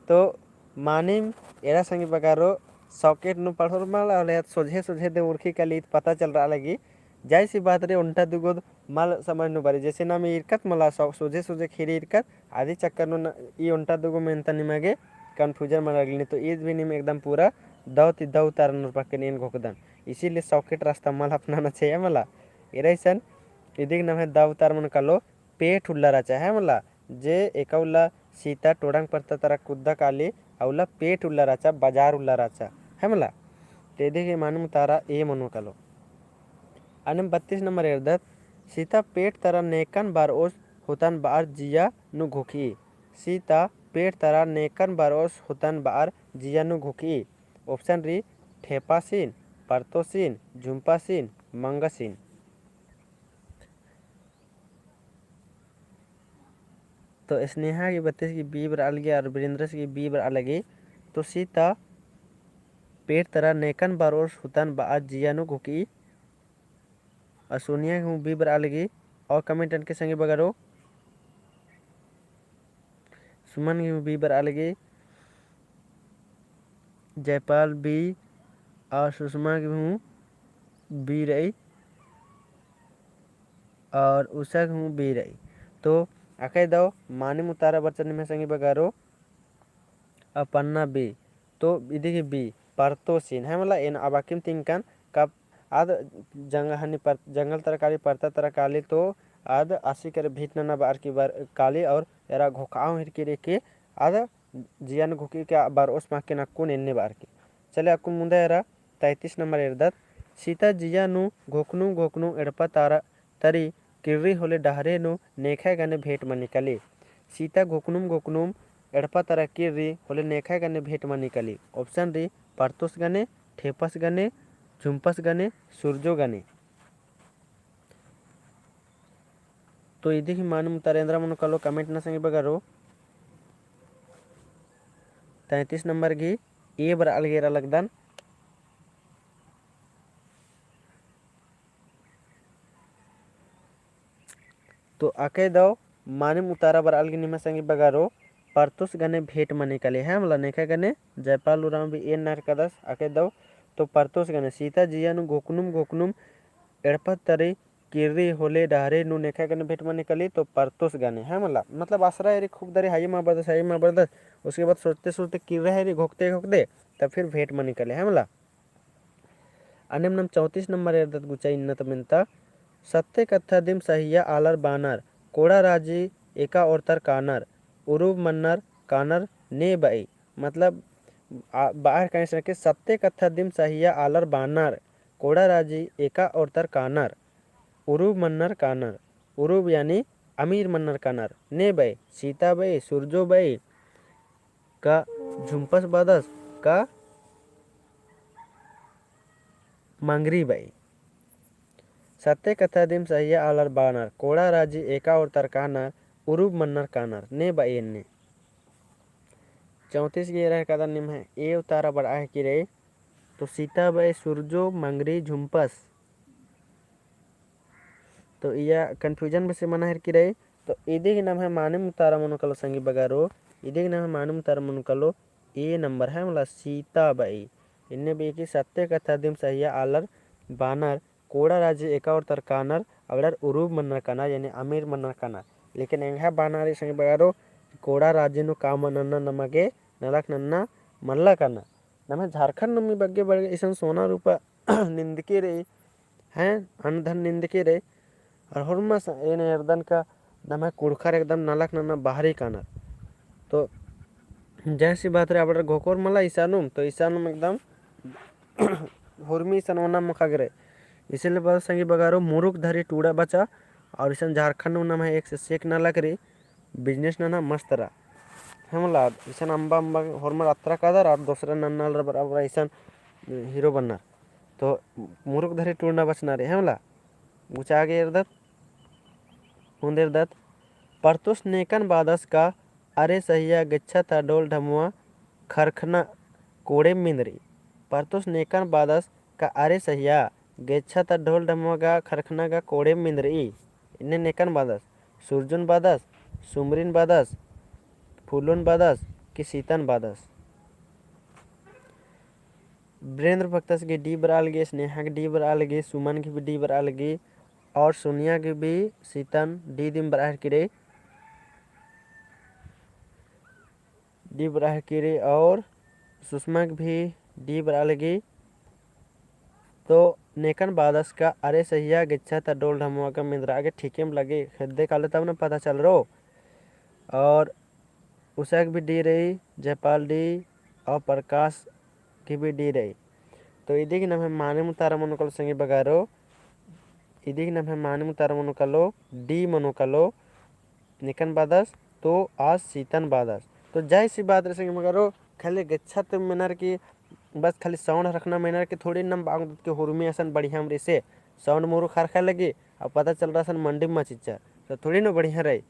तो मानिम एरा संगी बगरो socket नू पढ़ोर मला, अउर सोझे सोझे दे उरखी काली ईद पता चलरआ लगी। जाइसी बात रई ओन्टा दुगोद मल समझ नू बरई, जैसे नाम ईरकत मला सो-, सोझे सोझे ख़ीरी ईरकत, अदी चक्कर नू न-, ई ओन्टा दुगो मेन्ता निमा गे confusion मना लगनी, तो ईद भी नीम एकदम पूरा दव ती दव उतारा नू उरपा के नीन घोखदन। इसीलिए shortcut रास्ता मल अपनाना चाहिए मला। एरा इसन इदिक नम्है दव उतारा मनो कालो पेट उल्ला रहचा है मला, जे एका उल्ला सीता टोड़ांग परता तरा कुद्दा काली, अउला पेट उल्ला रहचा, बजार उल्ला रहचा है मला। ते इदिक मानिम उतारा ए मनो कालो। अन्नेम बत्तीस नंबर एरदत, सीता पेट तरा नेकन बरओस होतन बअर जिया नू घोखई। सीता पेट तरा नेकन बरओस होतन बअर जिया नू घोखई। Option री, ठेपासिन, परतोसिन, झुम्पासिन, मंगसिन। तो स्नेहा की बत्तीस की B बरआ लगी और वीरेंद्रस की B बरआ लगी। तो सीता पेट तरा नेकन बरओस होतन बअर जिया नू घोखई। और सोनिया की हूँ B बरआ लगी। और comment ननके संगी बगरो। सुमन की हूँ B बरआ लगी। जयपाल B और सुषमा की हूँ B रई और उषा की हूँ B रई। तो अकय दव मानिम उतारा बरचर निम्है संगी बगरो। और पन्ना B। तो इदी की B, परतोसिन, है मला, एन अबाकिम तिंकन कब आद जंग-, हनी पर-, जंगल तरा काली, परता तरा काली, तो आद आसी करे भेंट नना बअर की बर-, काली, और एरा घोखाओ हिरकी रे के आद जिया नू घोखई के बरओस माके नक्कुन एन्ने बअर की। चले अक्कुन मुन्दा एरा तैंतीस नंबर एरदत। सीता जिया नू घोखनुम घोखनुम एड़पा तरा तरी किर्री होले डहरे नू नेखय गने भेंट मनी काली। सीता घोखनुम घोखनुम एड़पा तरा किर्री होले नेखय गने भेंट मनी काली। Option री, परतोस गने, ठेपस गने, झुम्पस गने, सुरजो गने। तो इदी की मानिम उतारा एन्दरा मनो कालो comment ना संगी बगरो। तैंतीस नंबर की A बरआ लगी एरा लगदन। तो अकय दव मानिम उतारा बरआ लगी निम्है संगी बगरो, परतोस गने भेंट मनी काली, है मला, नेखय गने जयपाल उराँव भी एन नरकदस, अकय दव। तो परतोस गने, सीता जिया नू घोखनुम घोखनुम एड़पा तरी किर्री होले डहरे नू नेखय गने भेंट मनी काली, तो परतोस गने, है मला, मतलब आसरा एरी खूब दरी हाई मा बरदस, हाई मा बरदस, उसके बाद सोचते सोचते किर्रा एरी घोखते घोखते तब फिर भेंट मनी काली, है मला। अन्नेम नाम चौंतीस नंबर एरदत गुचा इन्नत मेन्ता, सत्य कत्था दिम सहिया आलर बानर, कोड़ा राजी एका ओर्तर कानर, उरुब मन्नर कानर ने बई। मतलब, आ, बअर कहीं से कि सत्य कत्था दिम सहिया आलर बानर, कोड़ा राजी एका ओर्तर कानर, उरुब मन्नर कानर, उरुब यानी अमीर मन्नर कानर, ने बई, सीता बई, सुरजो बई, का झुम्पस बअदस, का मंगरी बई। सत्य कत्था दिम सहिया आलर बानर, कोड़ा राजी एका ओर्तर कानर, उरुब मन्नर कानर, ने बई एन्ने। चौंतीस गे एरा हिरकादन निम्है A उतारा बरआ हिरकी रई, तो सीता बई, सुरजो, मंगरी, झुम्पस। तो इया confusion बेसे मना हिरकी रई। तो इदी गे नम्है मानिम उतारा मनो कालो संगी बगरो, इदी गे नम्है मानिम उतारा मनो कालो A नंबर है मला सीता बई। इन्ने बई कि सत्य कत्था दिम सहिया आलर बानर, कोड़ा राजी एका ओर्तर कानर, अबड़र उरुब मन्नर कानर, यानी अमीर मन्नर कानर। लेकिन एंग्है बानर संगी बगरो कोड़ा राजी नू काम नन्ना नमा गे नलख नन्ना मल्ला कानर। नम्है झारखंड नू मी बग्गे बग्गे इसन सोना रूपा निंदकी रई, हैं, अन्न धन निंदकी रई। और होरमस एन एरदन का नम्है कुँड़ुख़र एकदम नलख नन्ना बहरी कानर। तो जैसी बात रई, अबड़र घोखोर मला इसानुम, तो इसानुम एकदम होरमी इसन ओना मखा गे रई। इसीलिए बस संगी बगरो मुरुख धरी टूड़ा बचा, और इसन झारखंड नू नम्है एक से सेक नलख रई, business नना मस्त रआ। है मला, इसन अम्बा अम्बा होरमर अत्रा कादर और दोसरा नन्ना आलर बराबर इसन hero बन्नर। तो मुरुख धरी टूड़ना बचना रई, है मला। गुचा गे एरदत, मुन्द एरदत, परतोस नेकन बादस का अरे सहिया गेच्छा ता ढोल ढमुआ खरखना कोड़े मिंदरी। परतोस नेकन बादस का अरे सहिया गेच्छा ता ढोल ढमुआ गा खरखना गा कोड़े मिंदरी। इन्ने नेकन बादस, सुरजुन बादस, सुमरिन बादस, फूलोन बादस कि सीतन बादस। वीरेंद्र भक्तस गे D बरआ लगी, स्नेहा गे D बरआ लगी, सुमन गे भी D बरआ लगी और सोनिया गे भी सीतन D दिम बरआ हिरकी रई। D बरआ हिरकी रई और सुषमा गे भी D बरआ लगी। तो नेकन बादस का अरे सहिया गेच्छा ता ढोल ढमुआ गा मिंदरा गे ठीकेम लगी, हेद्दे काले तब न पता चलरो। और उषा गे भी D रई, जयपाल D और प्रकाश गे भी D रई। तो इदी गे नम्है मानिम उतारा मनो कालो संगी बगरो, इदी गे नम्है मानिम उतारा मनो कालो D मनो कालो। नेकन बादस, तो आस सीतन बादस। तो जाहिर सी बात रई संगी बगरो, खाली गेच्छा ती मेनर की, बस खाली sound हरखना मेनर की थोड़ी नम बांग दत के हुरमी असन बढ़िया मरी से sound मुरुख हरखा लगी, अब पता चल रहा असन मंडी मा चिच्चा, तो थोड़ी न बढ़िया रई।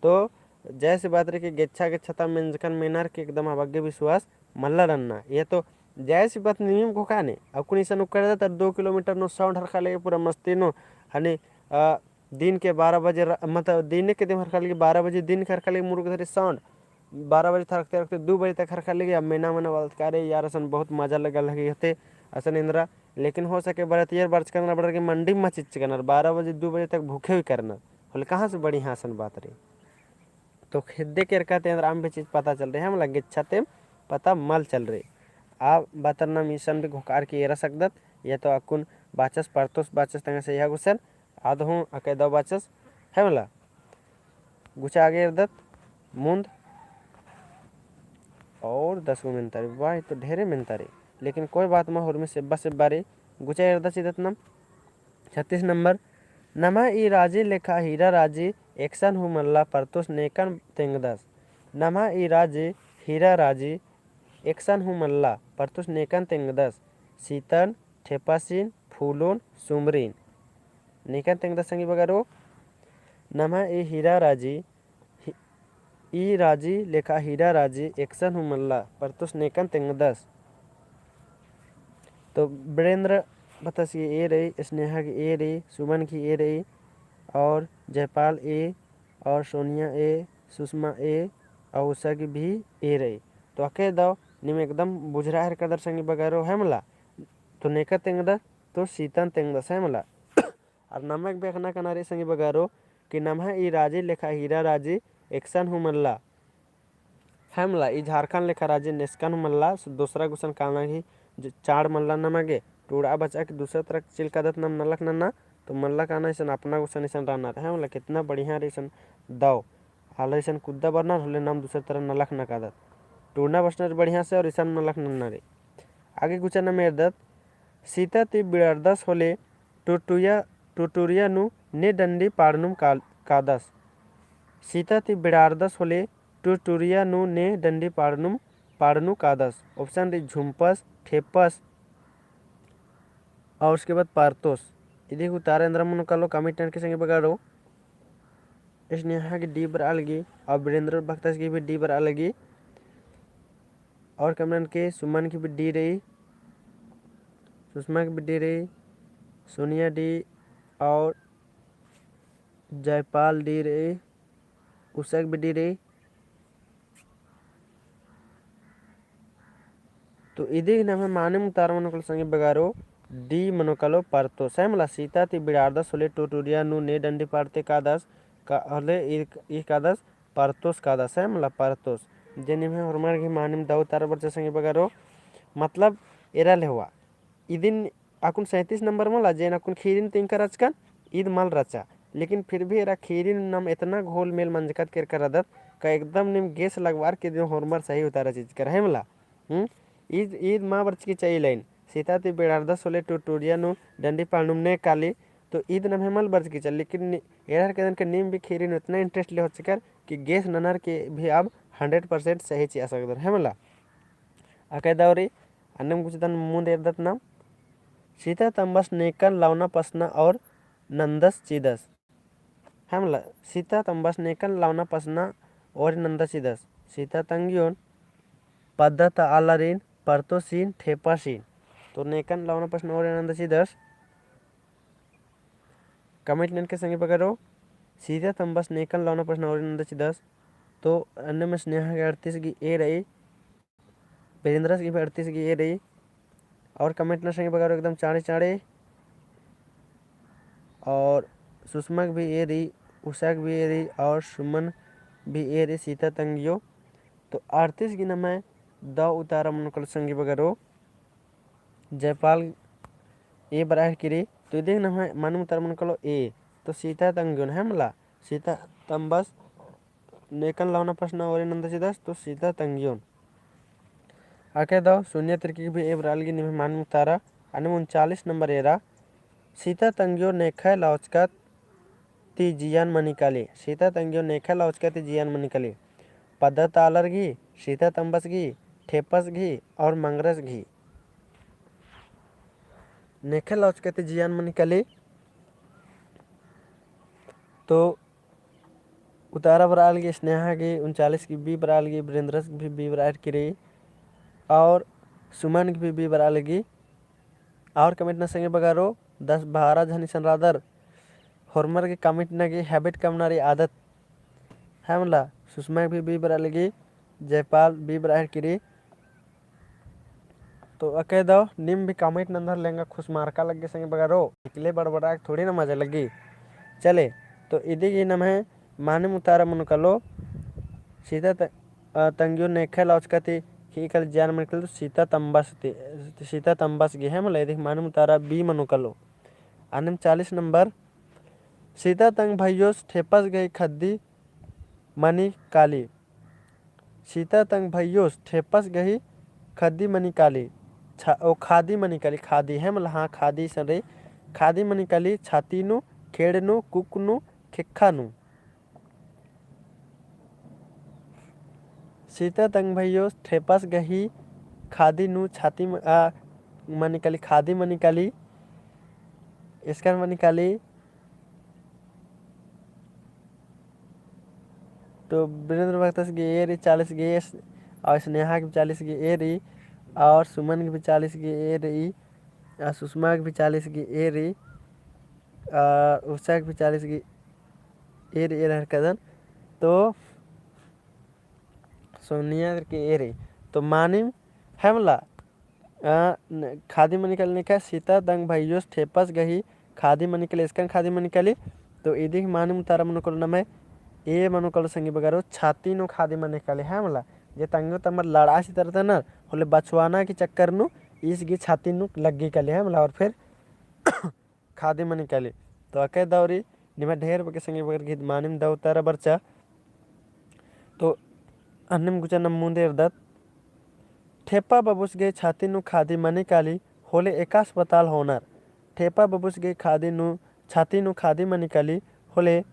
तो जाहिर सी बात रई कि गेच्छा गेच्छा ता मेंजकन मेनर की एकदम अब अग्गे विश्वास मल्ला रन्ना। ये तो जाहिर सी बात निमिम घोखा ने, अक्कुन इसन उक्कर दत दो किलोमीटर नू sound हरखा लगी पूरा मस्ती नू, हनी, अ, दिन के बारह बजे र-, मतलब, दिन के दिम हरखा लगी, बारह बजे दिन के हरखा लगी मुरुख धरी sound, बारह बजे ता रखते रखते दो बजे तक हरखा लगी। अब मेना मेना बात करे यार, असन बहुत मजा लगा लगी होते, असन एन्दरा। लेकिन हो सके बरतियर बरचकन बरर की मंडी मा चिच्चकन, बारह बजे दो बजे तक भूखे भी करना, होले कहाँ से बढ़िया असन बात रई। तो खेद्दे केरका ती एन्दरा अम्बे चीज पता चल रई, है मला, गेच्छा ती पता मल चल रई। आ बातर नाम इसन भी घोकार की एरा सकदत, या तो अक्कुन बाचस परतोस बाचस तंग्यो से इहा गुसन, आद हूँ अकय दव बाचस, है मला। गुचा आगे एरदत मुन्द और दस गो मेन्ता रई, वाह, तो ढेरे मेन्ता रई, लेकिन कोई बात मा, हुरमी से बस बारी गुचा एरदत चिदत नम। छत्तीस नंबर, नम्है ई राजी लेखा हीरा राजी एकसन हूँ मल्ला परतोस नेकन तेंगदस। नम्है ई राजी हीरा राजी एकसन हूँ मल्ला परतोस नेकन तेंगदस। सीतन, ठेपासिन, फूलोन, सुमरिन। नेकन तेंगदस संगी बगरो। नम्है ई हीरा राजी, ही-, ई राजी लेखा हीरा राजी एकसन हूँ मल्ला परतोस नेकन तेंगदस। तो वीरेंद्र बतस की ए रई, स्नेहा की ए रई, सुमन की ए रई, और जयपाल ए, और सोनिया ए, सुषमा ए, और उषा की भी ए रई। तो अकय दव निम एकदम बुझरा हेरकदर संगी बगरो, है मला। तो नेकन तेंगदस, तो सीतन तेंगदस, है मला। अर नमक बेखना कना रई संगी बगरो कि नम्है ई राजी लेखा हीरा राजी एकसन हूँ मल्ला। है मला, ई झारखंड लेखा राजी नेस्कन हूँ मल्ला, सो दोसरा गुसन काना ही ज-, चाड़ मल्ला नमा गे। टूड़ा बचा कि दूसरा तरह चिलकादत नम नलख नन्ना, तो मल्ला काना इसन अपना गुसन इसन रअनर। है मला, कितना बढ़िया रई इसन दव। आला इसन कुद्दा बरनर होले नम दूसरा तरह नलख नकादत। टूड़ना बचनर बढ़िया से और इसन नलख नन्ना रई। आगे गुचा नम एरदत, सीता ती बिड़ारदस होले टुटुरिया, टुटुरिया नू ने डंडी पाड़नुम का-, कादस। सीता ती बिड़ारदस होले टुटुरिया नू ने डंडी पाड़नुम, पाड़नु कादस। Option रई झुम्पस, ठेपस और उसके बाद पारतोस। इदी गही उतारा एन्दरा मनो कालो comment ननके संगी बगरो। स्नेहा की D बरआ लगी और वीरेंद्र भक्तस की भी D बरआ लगी। और comment ननके सुमन की भी D रई, सुषमा की भी D रई, सोनिया D और जयपाल D रई, उषा की भी D रई। तो इदी गही नम्है मानिम उतारा मनो कालो संगी बगरो D मनो कालो परतोस। है मला, सीता ती बिड़ारदस होले टुटुरिया नू ने डंडी पाड़ते कादस, का होले ई, ई कादस परतोस कादस, है मला, परतोस। जे निम्है होरमर गही मानिम दव उतारा बरचा संगी बगरो, मतलब एरा लेहवा। इदिन अक्कुन सैंतीस नंबर मला, जेन अक्कुन खीरिन तिंकर रहचकन, ईद मल रहचा। लेकिन फिर भी एरा खीरिन नम एतना घोल मेल मंजकत केरकर रअदत, का एकदम नीम guess लगवार की इदिन होरमर सही उतारा चिच्चकर, है मला। हम्म? ईद, ईद मा बरचकी चाहिए line। सीता ती बिड़ारदस होले टुटुरिया नू डंडी पाड़नुम ने काली, तो ईद नम्है मल बरचकी चाहिए, लेकिन नि-, एरर के दिन के नीम भी खीरिन एतना interest ले होचकर कि guess ननर के भी अब hundred percent सही चिआ सकदर, है मला। अकय दव रई, अन्नेम गुचदन मुन्द एरदत नाम। सीता तम्बस नेकन लवना पसना और नंदस चिदस। है मला, सीता तम्बस नेकन लवना पसना और नंदस चिदस। सीता तंग्योन पद्दा ता आलारिन, परतोसिन, ठेपासिन। तो नेकन लवना पसना और नंदस चिदस। Comment ननके संगी बगरो, सीता तम्बस नेकन लवना पसना और नंदस चिदस। तो अन्नेम स्नेहा की अड़तीस गही A रई, वीरेंद्रस गही भी अड़तीस गही A रई। और comment नना संगी बगरो एकदम चाँड़े चाँड़े। और सुषमा की भी A रई, उषा की भी A रई और सुमन भी A रई, सीता तंग्यो। तो अड़तीस गही नम्है दव उतारा मनो कालो संगी बगरो। जयपाल A बरआ हेलरकी रई, तो इदी गही नम्है मानिम उतारा मनो कालो A, तो सीता तंग्योन, है मला, सीता तम्बस नेकन लवना पसना ओरे नंदस चिदस, तो सीता तंग्योन। अकय दव सोनिया तिर्की की भी A बरआ लगी निम्है मानिम उतारा। अन्नेम उनचालीस नंबर एरा, सीता तंग्यो नेखय लौचकत ती जियन मनी काली। सीता तंग्यो नेखा लौचका ती जियन मनी काली। पद्दा तालर गही, सीता तम्बस गही, ठेपस गही और मंगरस गही। नेखा लौचका ती जियन मनी काली। तो उतारा बरआ लगी स्नेहा गही, उनचालीस गही बी बरआ लगी, वीरेंद्रस गही भी बी बरआ लगी और सुमन गही भी बी बरआ लगी। और comment नना संगी बगरो, दस बारह झन इसन रअदर, होरमर गही comment नना गही habit कमना रई आदत है मला। सुषमा गही भी बी बरआ लगी, जयपाल भी बरआ लगी। तो अके दव नीम भी comment नंदर लेंगा खुसमारका लग्गी संगी बगरो, एकले बड़बड़ा थोड़ी ना मजा लग्गी। चले, तो इदी गही नम्है मानिम उतारा मनो कालो, सीता त-, अ, तंग्यो नेखा लौचका ती खी काली जियन मनी काली, तो सीता तम्बस ती, सीता तम्बस गही है मला, इदी गही मानिम उतारा बी मनो कालो। अन्नेम चालीस नंबर, सीता तंग भइयोस ठेपस गही खद्दी मनी काली। सीता तंग भइयोस ठेपस गही खद्दी मनी काली। छा-, ओ खादी मनी काली, खादी है मला, हाँ, खादी इसन रई। खादी मनी काली, छाती नू, खेड़ नू, कुक नू, खेक्खा नू। सीता तंग भइयोस ठेपस गही खादी नू छाती म-, आ, मनी काली, खादी मनी काली, एसकन मनी काली। तो वीरेंद्र भगतस गही ए रई, चालीस गही ए, और स्नेहा गही भी चालीस गही ए रई, और सुमन गही भी चालीस गही ए रई, और सुषमा गही भी चालीस गही ए रई, और उषा गही भी चालीस गही ए रई, ए रहर कदन। तो सोनिया करके ए रई। तो मानिम है मला, अ, न-, खादी मनी काली नेखा, सीता तंग भइयोस ठेपस गही खादी मनी काली, एसकन खादी मनी काली। तो इदी गही मानिम उतारा मनो कालो नम्है ए मनो कालो संगी बगरो, छाती नू खादी मनी काली है मला। जे तंग्यो तम्बर लड़ासी तरतनर, होले बछवाना की चक्कर नू ईस गही छाती नू लग्गी काली है मला, और फिर खादी मनी काली। तो अके दव रई निम्है ढेर बग्गे संगी बगर गही मानिम दव उतारा बरचा। तो अन्नेम गुचा नम मुन्दे एरदत। ठेपा बबुस गही छाती नू खादी मनी काली, होले एका अस्पताल होनर। ठेपा बबुस गही खादी नू, छाती नू खादी मनी काली, होले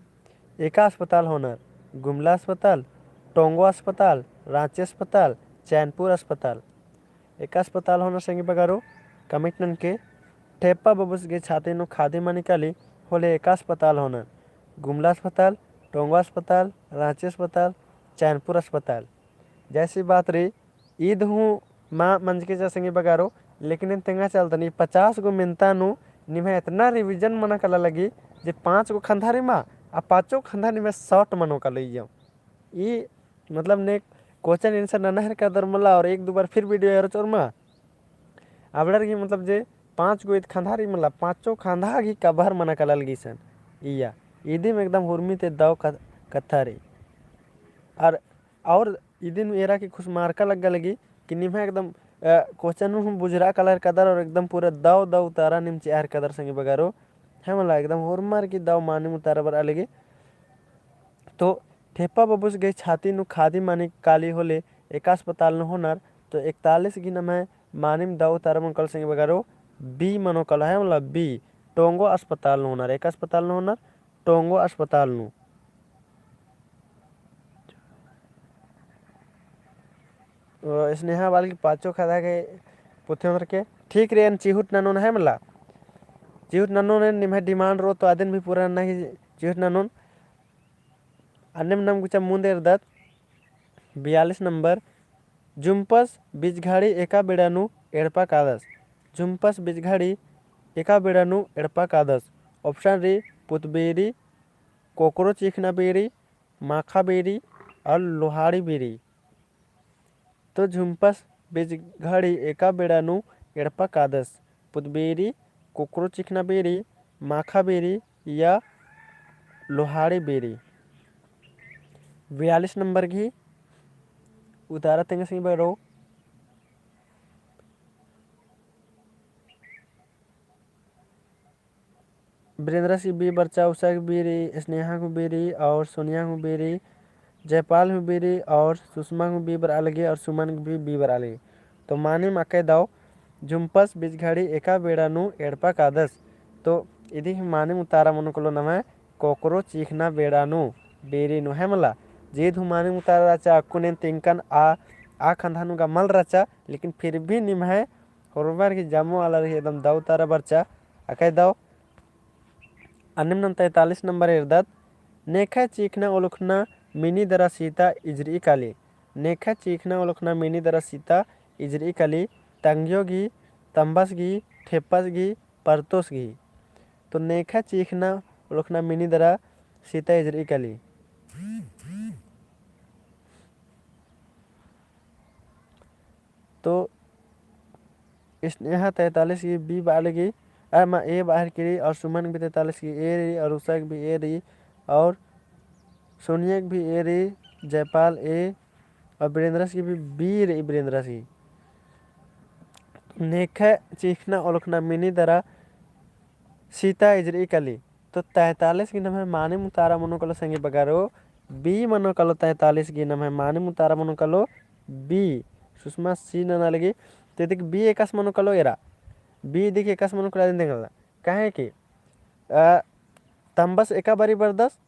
एका अस्पताल होनर। गुमला अस्पताल, टोंगो अस्पताल, राँची अस्पताल, चैनपुर अस्पताल। एका अस्पताल होनर संगी बगरो, comment ननके। ठेपा बबुस गही छाती नू खादी मनी काली, होले एका अस्पताल होनर। गुमला अस्पताल, टोंगो अस्पताल, राँची अस्पताल, चैनपुर अस्पताल। जैसी बात रई, ईद हूँ मा मंजकी चा संगी बगरो, लेकिन एन तेंगा चालतन ई पचास गो मेन्ता नू निम्है एतना revision मना काला लगी, जे पाँच गो खंधा रई मा, आ पाँचो खंधा निम्है short मनो कालो इय्यम। ई मतलब ने question answer नना हेलरकदर मला और एक दो बार फिर video एरोर मा। अबड़र गही मतलब जे पाँच गो ईद खंधा रई मला, पाँचो खंधा गही cover मना काला लगी इसन। इया, इदिम एकदम हुरमी ती दव क-, कत्था रई। और, और इदिन एरा की खुसमारका लग्गा लगी कि निम्है एकदम, अ, question हूँ बुझुरआ काला हेलरकदर और एकदम पूरा दव, दव उतारा नीम चिआ हेलरकदर संगी बगरो। है मला एकदम होरमर की दव मानिम उतारा बरआ लगी। तो ठेपा बबुस गही छाती नू खादी मनी काली होले एका अस्पताल नू होनर। तो इकतालीस गही नम्है मानिम दव उतारा मनो कालो संगी बगरो, B मनो कालो है मला B, टोंगो अस्पताल नू होनर, एका अस्पताल नू होनर, टोंगो अस्पताल नू। अ, स्नेहा बाल की पाँचो खंधा गही पुथी होनर के। ठीक रई, एन चिहुट ननोन है मला। चिहुट ननोन, एन निम्है demand रओ तो अदिन भी पूरा नना ही चिहुट ननोन। अन्नेम नम गुचा मुन्दे एरदत, बयालीस नंबर, झुम्पस बिजघड़ी एका बेड़ा नू एड़पा कादस। झुम्पस बिजघड़ी एका बेड़ा नू एड़पा कादस। Option रई पुतबेरी, कोकरो चिखना बेरी, माखा बेरी और लोहाड़ी बेरी। तो झुम्पस बिजघड़ी एका बेड़ा नू एड़पा कादस, पुतबेरी, कोकरो चिखना बेरी, माखा बेरी या लोहाड़ी बेरी। बयालीस नंबर गही उतारा तेंगा संगी बगरो। वीरेंद्रस गही B बरचा, उषा गही B रई, स्नेहा गही B रई और सोनिया गही B रई, जयपाल गही B रई और सुषमा गही B बरआ लगी और सुमन गही भी B बरआ लगी। तो मानिम अकय दव, झुम्पस बिजघड़ी एका बेड़ा नू एड़पा कादस। तो इदी मानिम उतारा मनो कालो नम्है कोकरो चीखना बेड़ा नू, बेरी नू है मला। जे धुमानी मुतारा रहचा अक्कुन एन तिंकन आ, आ खंधा नू गा मल रहचा, लेकिन फिर भी निम्है होरमर की जम्मो आलर की एकदम दव तारा बरचा, अकय दव। अन्नेम नम तैंतालीस नंबर एरदत, नेखय चीखना ओलखना मिनी दरा सीता इजरी काली। नेखय चीखना ओलखना मिनी दरा सीता इजरी काली, तंग्यो गही, तम्बस गही, ठेपस गही, परतोस गही। तो नेखय चीखना ओलखना मिनी दरा सीता इजरी काली। तो स्नेहा तैंतालीस की B बआ लगी, अ, मा A बआ केरी, और सुमन भी तैंतालीस की A रई, और उषा की भी A रई, और सोनिया की भी A रई, जयपाल A, और बीरेंद्रस की भी B रई, बीरेंद्रस की। नेखय चीखना ओलखना मिनी दरा सीता इजरी काली। तो तैंतालीस गी नम्है मानिम उतारा मनो कालो संगी बगरो, B मनो कालो। तैंतालीस गी नम्है मानिम उतारा मनो कालो B। सुषमा C नना लगी। तो इदिक B एकासे मनो कालो एरा। B इदिक एकासे मनो कालो एरा देंगला। काहे कि, अ, तम्बस एका बारी बरदस,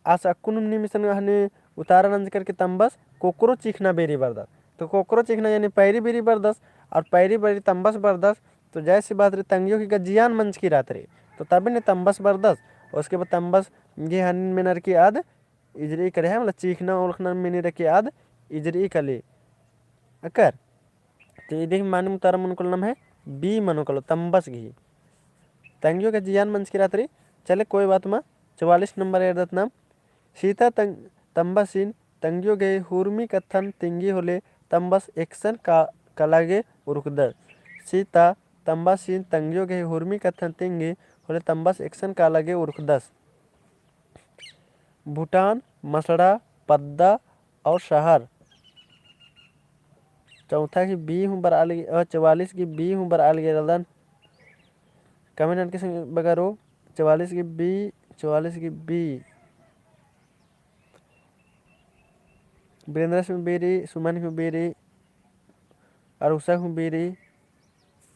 आस अक्कुन नीम इसन हनी उतारा नंजकर की तम्बस कोकरो चीखना बेरी बरदस। तो कोकरो चीखना यानी पैरी बेरी बरदस, और पैरी बेरी तम्बस बरदस, तो जैसी बात रई तंग्यो की गा जियान मंजकी रहत रई, तो तबे ने तम्बस बरदस। उसके बाद तम्बस गे हनी मेनर की आद इजरी काली है, मतलब चीखना ओलखना मिनी दरा की आद इजरी काली। अकर तो इदिक मानिम उतारा मनो कालो नम्है B मनो कालो तम्बस गही। तंग्यो गही जियान मंजकी रहत रई। चले कोई बात मा, चवालीस नंबर एरदत नाम। सीता तंग-, तम्बसिन तंग्यो गही हुरमी कत्थन तिंगी होले तम्बस एकसन का-, काला गे उरखदस। सीता तम्बसिन तंग्यो गही हुरमी कत्थन तिंगी होले तम्बस एकसन काला गे उरखदस। भूटान, मसड़ा, पद्दा और शहर। चौथा की B हूँ बरआ लगी, अ, चवालीस की B हूँ बरआ लगी रलदन। Comment ननके संगी बगरो, चवालीस की B, चवालीस की B। बीरेंद्रस हूँ B रई, सुमन हूँ B रई, और उषा हूँ B रई,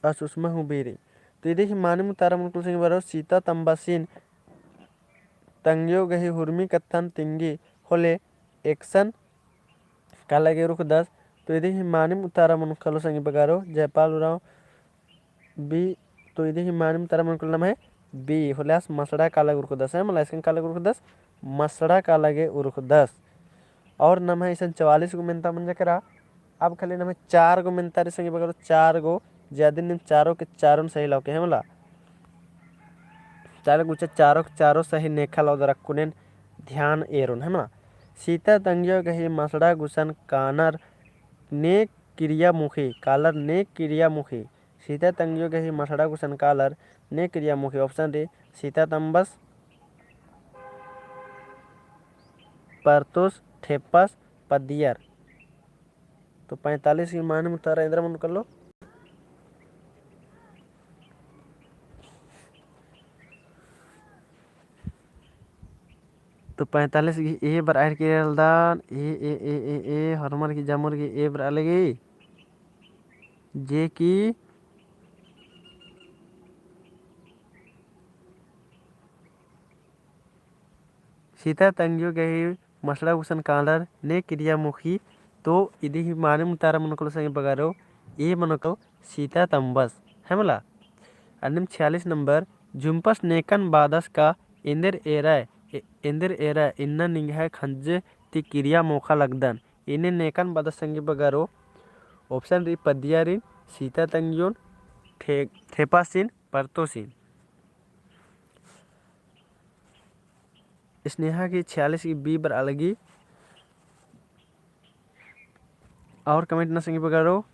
और सुषमा हूँ B रई। तो इदिक मानिम उतारा मनो कालो संगी बगरो, सीता तम्बसिन तंग्यो गही हुरमी कत्थन तिंगी होले एकसन काला गे उरखदस। तो इदिक मानिम उतारा मनो कालो संगी बगरो, जयपाल उराँव B। तो इदिक मानिम उतारा मनो कालो नम्है B, होले आस मसड़ा काला गे उरखदस, है मला, एकसन काला गे उरखदस, मसड़ा काला गे उरखदस। और नम्है इसन चवालीस गो मेन्ता मंजा केरा। अब खाली नम्है चार गो मेन्ता रई संगी बगरो, चार गो, जे अदिन नीम चारो के चारोन सही लौके, है मला। चार गो गुचा चारो के चारो सही नेखा लौदर अक्कुन एन ध्यान एरोन, है मला। सीता तंग्यो गही मसड़ा गुसन कानर ने किरिया मुखी, कालर ने किरिया मुखी। सीता तंग्यो गही मसड़ा गुसन कालर ने किरिया मुखी। Option रई सीता तम्बस, परतोस, ठेपस, पद्दियर। तो पैंतालीस की मानिम उतारा एन्दरा मनो कालो। तो पैंतालीस की A बरआ केरलदन, A, A, A, A, A, होरमर की जम्मर की A बरआ लगी। जे कि सीता तंग्यो गही मसड़ा गुसन कालर ने किरिया मुखी। तो इदिक मानिम उतारा मनो कालो संगी बगरो, A मनो कालो सीता तम्बस, है मला। अन्नेम छियालीस नंबर, झुम्पस नेकन बादस का एन्देर एरय, ए-, एन्देर एरय, इन्ना निंग्है खंजे ती किरिया मोखा लगदन। इन्ने नेकन बादस संगी बगरो, option रई पद्दियारिन, सीता तंग्योन, ठे-, ठेपासिन, परतोसिन। स्नेहा की छियालीस की B बरआ लगी। और comment नना संगी बगरो।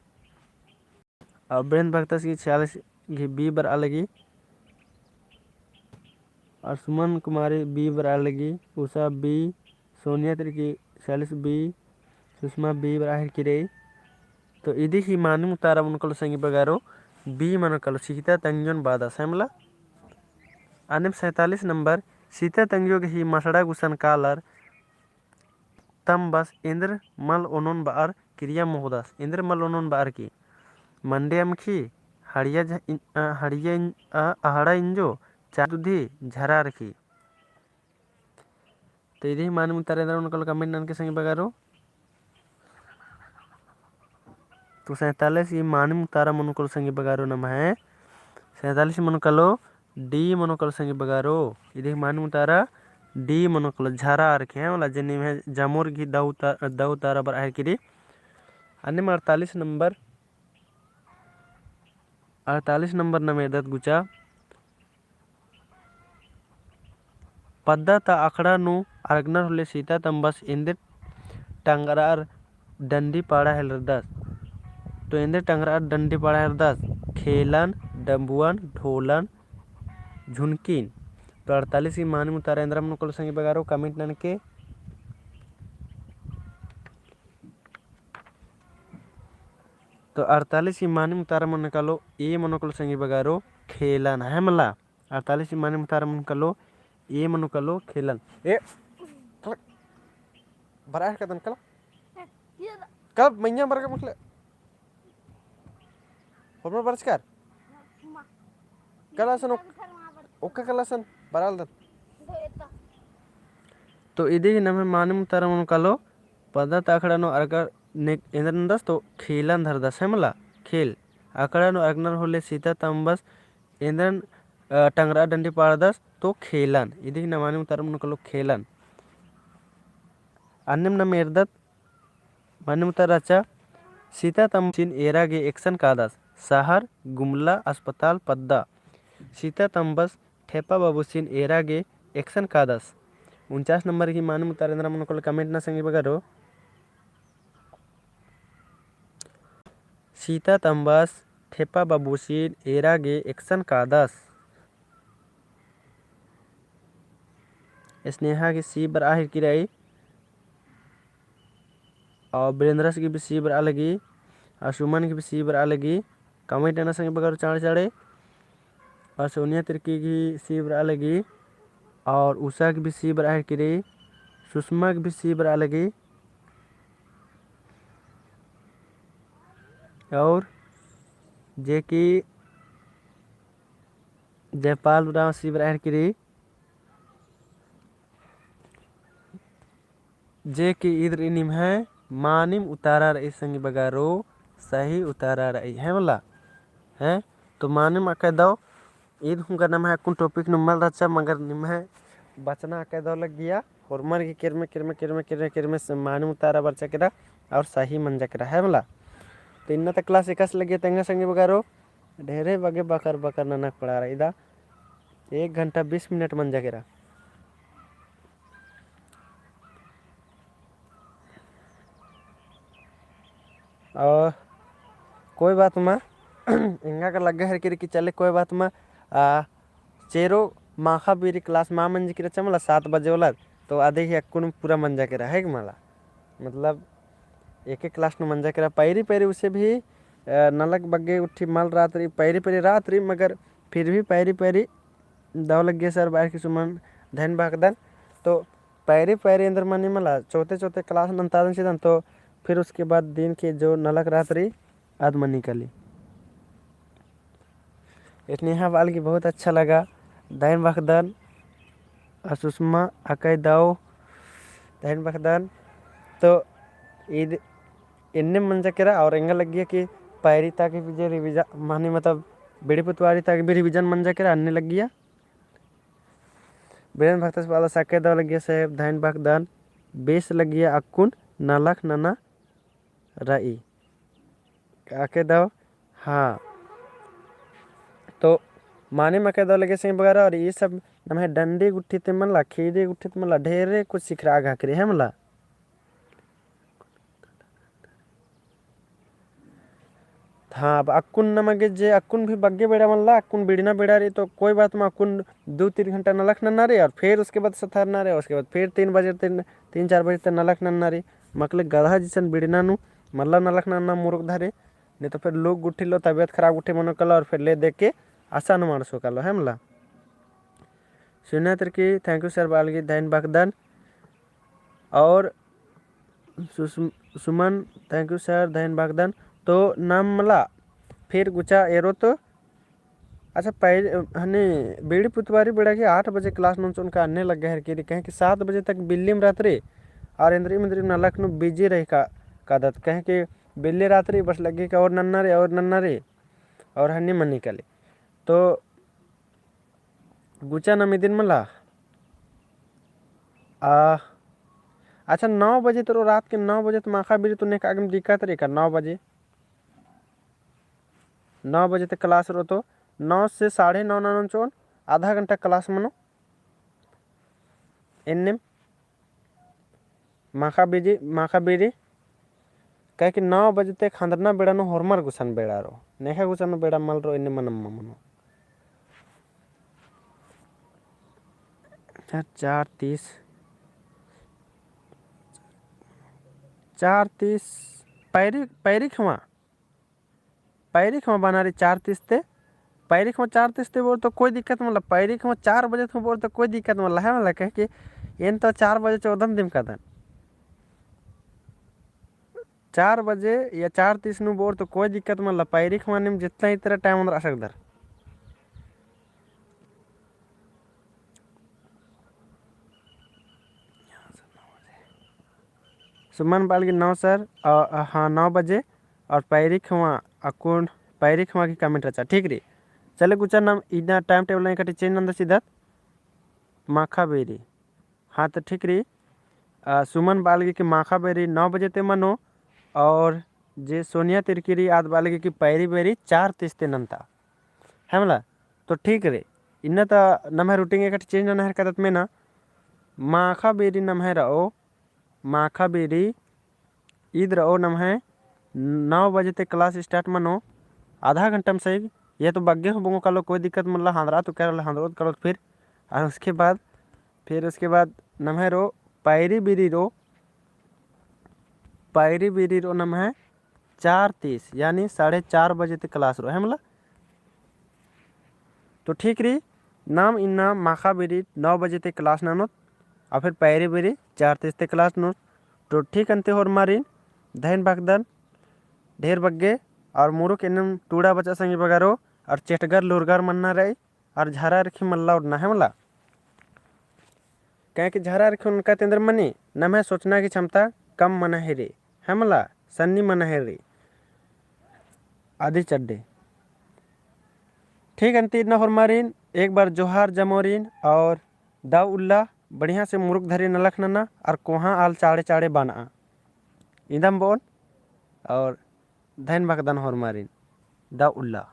और बीरेंद्र भगतस की छियालीस की B बरआ लगी। और सुमन कुमारी B बरआ लगी। उषा B, सोनिया तिर्की छियालीस B, सुषमा B बरआ केरी। तो इदिक मानिम उतारा मनो कालो संगी बगरो, B मनो कालो सीता तंग्योन बादस, है मला। अन्नेम सैंतालीस नंबर, सीता तंग्यो गही मसड़ा गुसन कालर तम्बस एन्देर मल ओनोन बअर किरिया मोख़दस, एन्देर मल ओनोन बअर की। मंडे अमख़ी, हड़िया झ-, इन-, अ, हड़िया इन-, अ, अहड़ा इंजो, चार दुधी, झरा अरख़ी। तो इदी ही मानिम उतारा एन्दरा मनो कालो comment ननके संगी बगारो। तो सैंतालीस ई मानिम उतारा मनो कालो संगी बगारो नम्है। सैंतालीस मनो कालो D मनो कालो संगी बगारो। इदी ही मानिम उतारा D मनो कालो झरा आर के है वाला जे निम्है जमोर गही दौ उता-, दौ उतारा बरआ हेलरकी रई। अन्नेम अड़तालीस नंबर, अड़तालीस नंबर नम एरदत गुचा। पद्दा ता अखड़ा नू अरगनर होले सीतत अम्बस एन्देर टंगरअर डंडी पाड़ा हेलरदस। तो एन्देर टंगरअर डंडी पाड़ा हेलरदस, खेलन, डम्बुअन, ढोलन, झुनकिन। तो अड़तालीस ई मानिम उतारा एन्दरा मनो कालो संगी बगारो comment ननके। तो अड़तालीस ई मानिम उतारा मनो कालो, A मनो कालो संगी बगारो खेलन है मला। अड़तालीस ई मानिम उतारा मनो कालो, A मनो कालो खेलन। ए, कल, बरआ हेलरकदन कल। कब मैया बरआ का मतलब? होरमर बरचकर? कल असन ओक-, ओक्का कल असन बरआ लगदन। तो इदी ही नम्है मानिम उतारा मनो कालो, पद्दा ता अखड़ा नू अरगनर ने-, एन्देर नन्दस तो खेलन धरदस है मला, खेल। अखड़ा नू अरगनर होले सीतत अम्बस एन्देर, अ, टंगरअर डंडी पाड़दस तो खेलन। इदी ही नम मानिम उतारा मनो कालो खेलन। अन्नेम नम एरदत मानिम उतारा रहचा, सीतत अम्बसिन एरा गे एकसन कादस, शहर, गुमला, अस्पताल, पद्दा। सीतत अम्बस ठेपा बाबुसिन एरा गे एकसन कादस। उनचास नंबर गही मानिम उतारा एन्दरा मनो कालो comment नना संगी बगारो। सीतत अम्बस ठेपा बाबुसिन एरा गे एकसन कादस। स्नेहा गही C बरआ हेलरकी रई। और वीरेंद्रस गही भी C बरआ लगी, और सुमन गही भी C बरआ लगी। Comment नना संगी बगारो चाँड़े चाँड़े। और सोनिया तिर्की गही C बरआ लगी, और उषा गही भी C बरआ हेलरकी रई, सुषमा गही भी C बरआ लगी। और जे कि जयपाल उराँव C बरआ हेलरकी रई। जे कि ईद रई निम्है मानिम उतारा रई संगी बगारो, सही उतारा रई है मला। हैं? तो मानिम अकय दव, ईद हूँ गा नम्है अक्कुन topic नू मल रहचा, मगर निम्है बचना अकय दव लग्गिया, होरमर गही केरमे, केरमे, केरमे, केरमे, केरमे से मानिम उतारा बरचा केरा और सही मंजा केरा है मला। तो इन्ना ता class एकासे लग्गिया तेंगा संगी बगारो, ढेरे बग्गे बकर बकर ननक पड़ा रई इदा, एक घंटा बीस मिनट मंजा केरा। और कोई बात मा, एंगा का लग्गा हेलरकी रई कि चले कोई बात मा, आ, चेरो माखा बीरी class मा मंजा केरा चा मला सात बजे वाला, तो अदे ही अक्कुन पूरा मंजा केरा है कि मला। मतलब एक एक class नू मंजा केरा पैरी पैरी उसे भी, अ, नलख बग्गे गुट्ठी मल रहत रई, पैरी पैरी रहत रई, मगर फिर भी पैरी पैरी दव लग्गिया sir बरआ हेलरकी सुमन धैन बअदन। तो पैरी पैरी एन्देर मनी मला, चौथे चौथे class नन्तादन चिदन, तो फिर उसके बाद दिन के जो नलख रहत रई, आद मनी काली। स्नेहा बआ लगी बहुत अच्छा लगा, धैन बअदन, और सुषमा अकय दव, धैन बअदन। तो ईद एन्ने मंजा केरा, और एंगा लग्गिया कि पैरी ता गही भी जे revision, माने मतलब बिड़ी पुतवारी ता गही भी revision मंजा केरा, अन्ने लग्गिया। बिरेन भक्तस बाला साके दव लग्गिया साहेब, धैन बअदन, बेस लग्गिया अक्कुन नलख नना रई। अके दव, हाँ। तो मानिम अके दव लग्गिया संगी बगरा, और ई सब नम्है डंडी गुट्ठी ती मनला, खीदी गुट्ठी ती मनला, ढेरे कुछ सिखरआ गा केरी है मला। हाँ, अब अक्कुन नमा गे जे अक्कुन भी बग्गे बेड़ा मनला, अक्कुन बिड़ना बेड़ा रई, तो कोई बात मा, अक्कुन दू तीन घंटा नलख नन्ना रई, और फिर उसके बाद सथरना रई, उसके बाद फिर तीन बजे, तीन, तीन चार बजे तक नलख नन्ना रई। मकले गदहा जिसन बिड़ना नू मल्ला नलख नन्ना मुरुख धरे, नहीं तो फिर लोग गुट्ठी लो, तबियत खराब गुट्ठी मनो कालो, और फिर ले दे के असन मानसो कालो, है मला। सुन्या तिरकी, thank you sir, बालगी धैन बअदन। और सुस-, सुमन, thank you sir, धैन बअदन। तो नाम मला फिर गुचा एरोत, अच्छा, पहले, हनी बीड़ी पुतवारी बेड़ा की आठ बजे class नू चोन का अन्ने लग्गे हर की री, कहे कि सात बजे तक बिल्लिम रात री, और इन्द्रिम इन्द्रिम नलख नू busy रही का, कादत, कहे कि बिल्ली रात री बस लग्गी का और नन्ना री, और नन्ना री, और हनी मनी काली। तो गुचा नम इदिन मला। आ, अच्छा, नौ बजे तो रात के नौ बजे तो माखा बीरी तो नेका आगम दिक्कत रही का, नौ बजे, नौ बजे तक class रहो तो नौ से साढ़े नौ ननोन चोन आधा घंटा class मनो। एन्नेम माखा बीरी, माखा बीरी, कहे कि नौ बजे तक खंदरना बेड़ा नू होरमर गुसन बेड़ा रओ, नेखा गुसन बेड़ा मल रओ, एन्ने मनम मनो। चार, चार तीस, चार तीस, पैरी, पैरी खमा। पैरी खमा बना रई चार तीस ते, पैरी खमा चार तीस ते बोर तो कोई दिक्कत मला, पैरी खमा चार बजे तो बोर तो कोई दिक्कत मला, है मला, कहे कि एन तो चार बजे चोदन दिम कादन। चार बजे या चार तीस नू बोर तो कोई दिक्कत मला, पैरी खमा निम जितना इतरा time अंदर आ सकदर। सुमन बालगी नौ सर, अ, अ, हाँ, नौ बजे और पैरी खमा अक्कुन पैरी खमा की comment रहचा, ठीक रई। चले गुचा नम इन्ना time table नू कटी change नंदा सीधा माखा बेरी। हाँ, तो ठीक रई। अ, सुमन बालगी की माखा बेरी नौ बजे ते मनो और जे सोनिया तिर्की रई आद बालगी की पैरी बेरी चार तीस ते नन्ता। है मला? तो ठीक रई। इन्ना ता नम्है routine एकट change नना हेर कादत मेना। माखा बेरी नम्है रओ, माखा बेरी ईद रओ नम्है नौ बजे ते class start मनो, आधा घंटा में सही, ये तो बग्गे हूँ बोंगो कालो कोई दिक्कत मल्ला, हांदरा तो कर ले, हांदरो तो करो फिर। और उसके बाद, फिर उसके बाद नम्है रओ, पैरी बेरी रओ, पैरी बेरी रओ नम्है चार तीस, यानी साढ़े चार बजे ते class रओ, है मला? तो ठीक रई, नाम इन्ना माखा बेरी नौ बजे ते class ननोत, और फिर पैरी बेरी चार तीस ते class ननोत। तो ठीक अन्ते होरमारिन, धैन भक्तन, ढेर बग्गे, और मुरुक एन्नेम टूड़ा बचा संगी बगरो, और चेटगर लुरगर मन्ना रई, और झरा रखी मल्ला उड़ना, है मला? काहे कि झरा रखी उनका तेंदर मनी, नम्है सोचना की क्षमता कम मना हेरी, है मला? सन्नी मना हेरी। आदि चड्डे। ठीक अन्ती इन्ना होरमारिन, एक बार जोहार जमोरिन और दव उल्ला, बढ़िया से मुरुक धरी नलख नना और कोहाँ आल चाड़े चाड़े बना। इदम बोन और धैन भक्तन होरमारिन। दव उल्ला।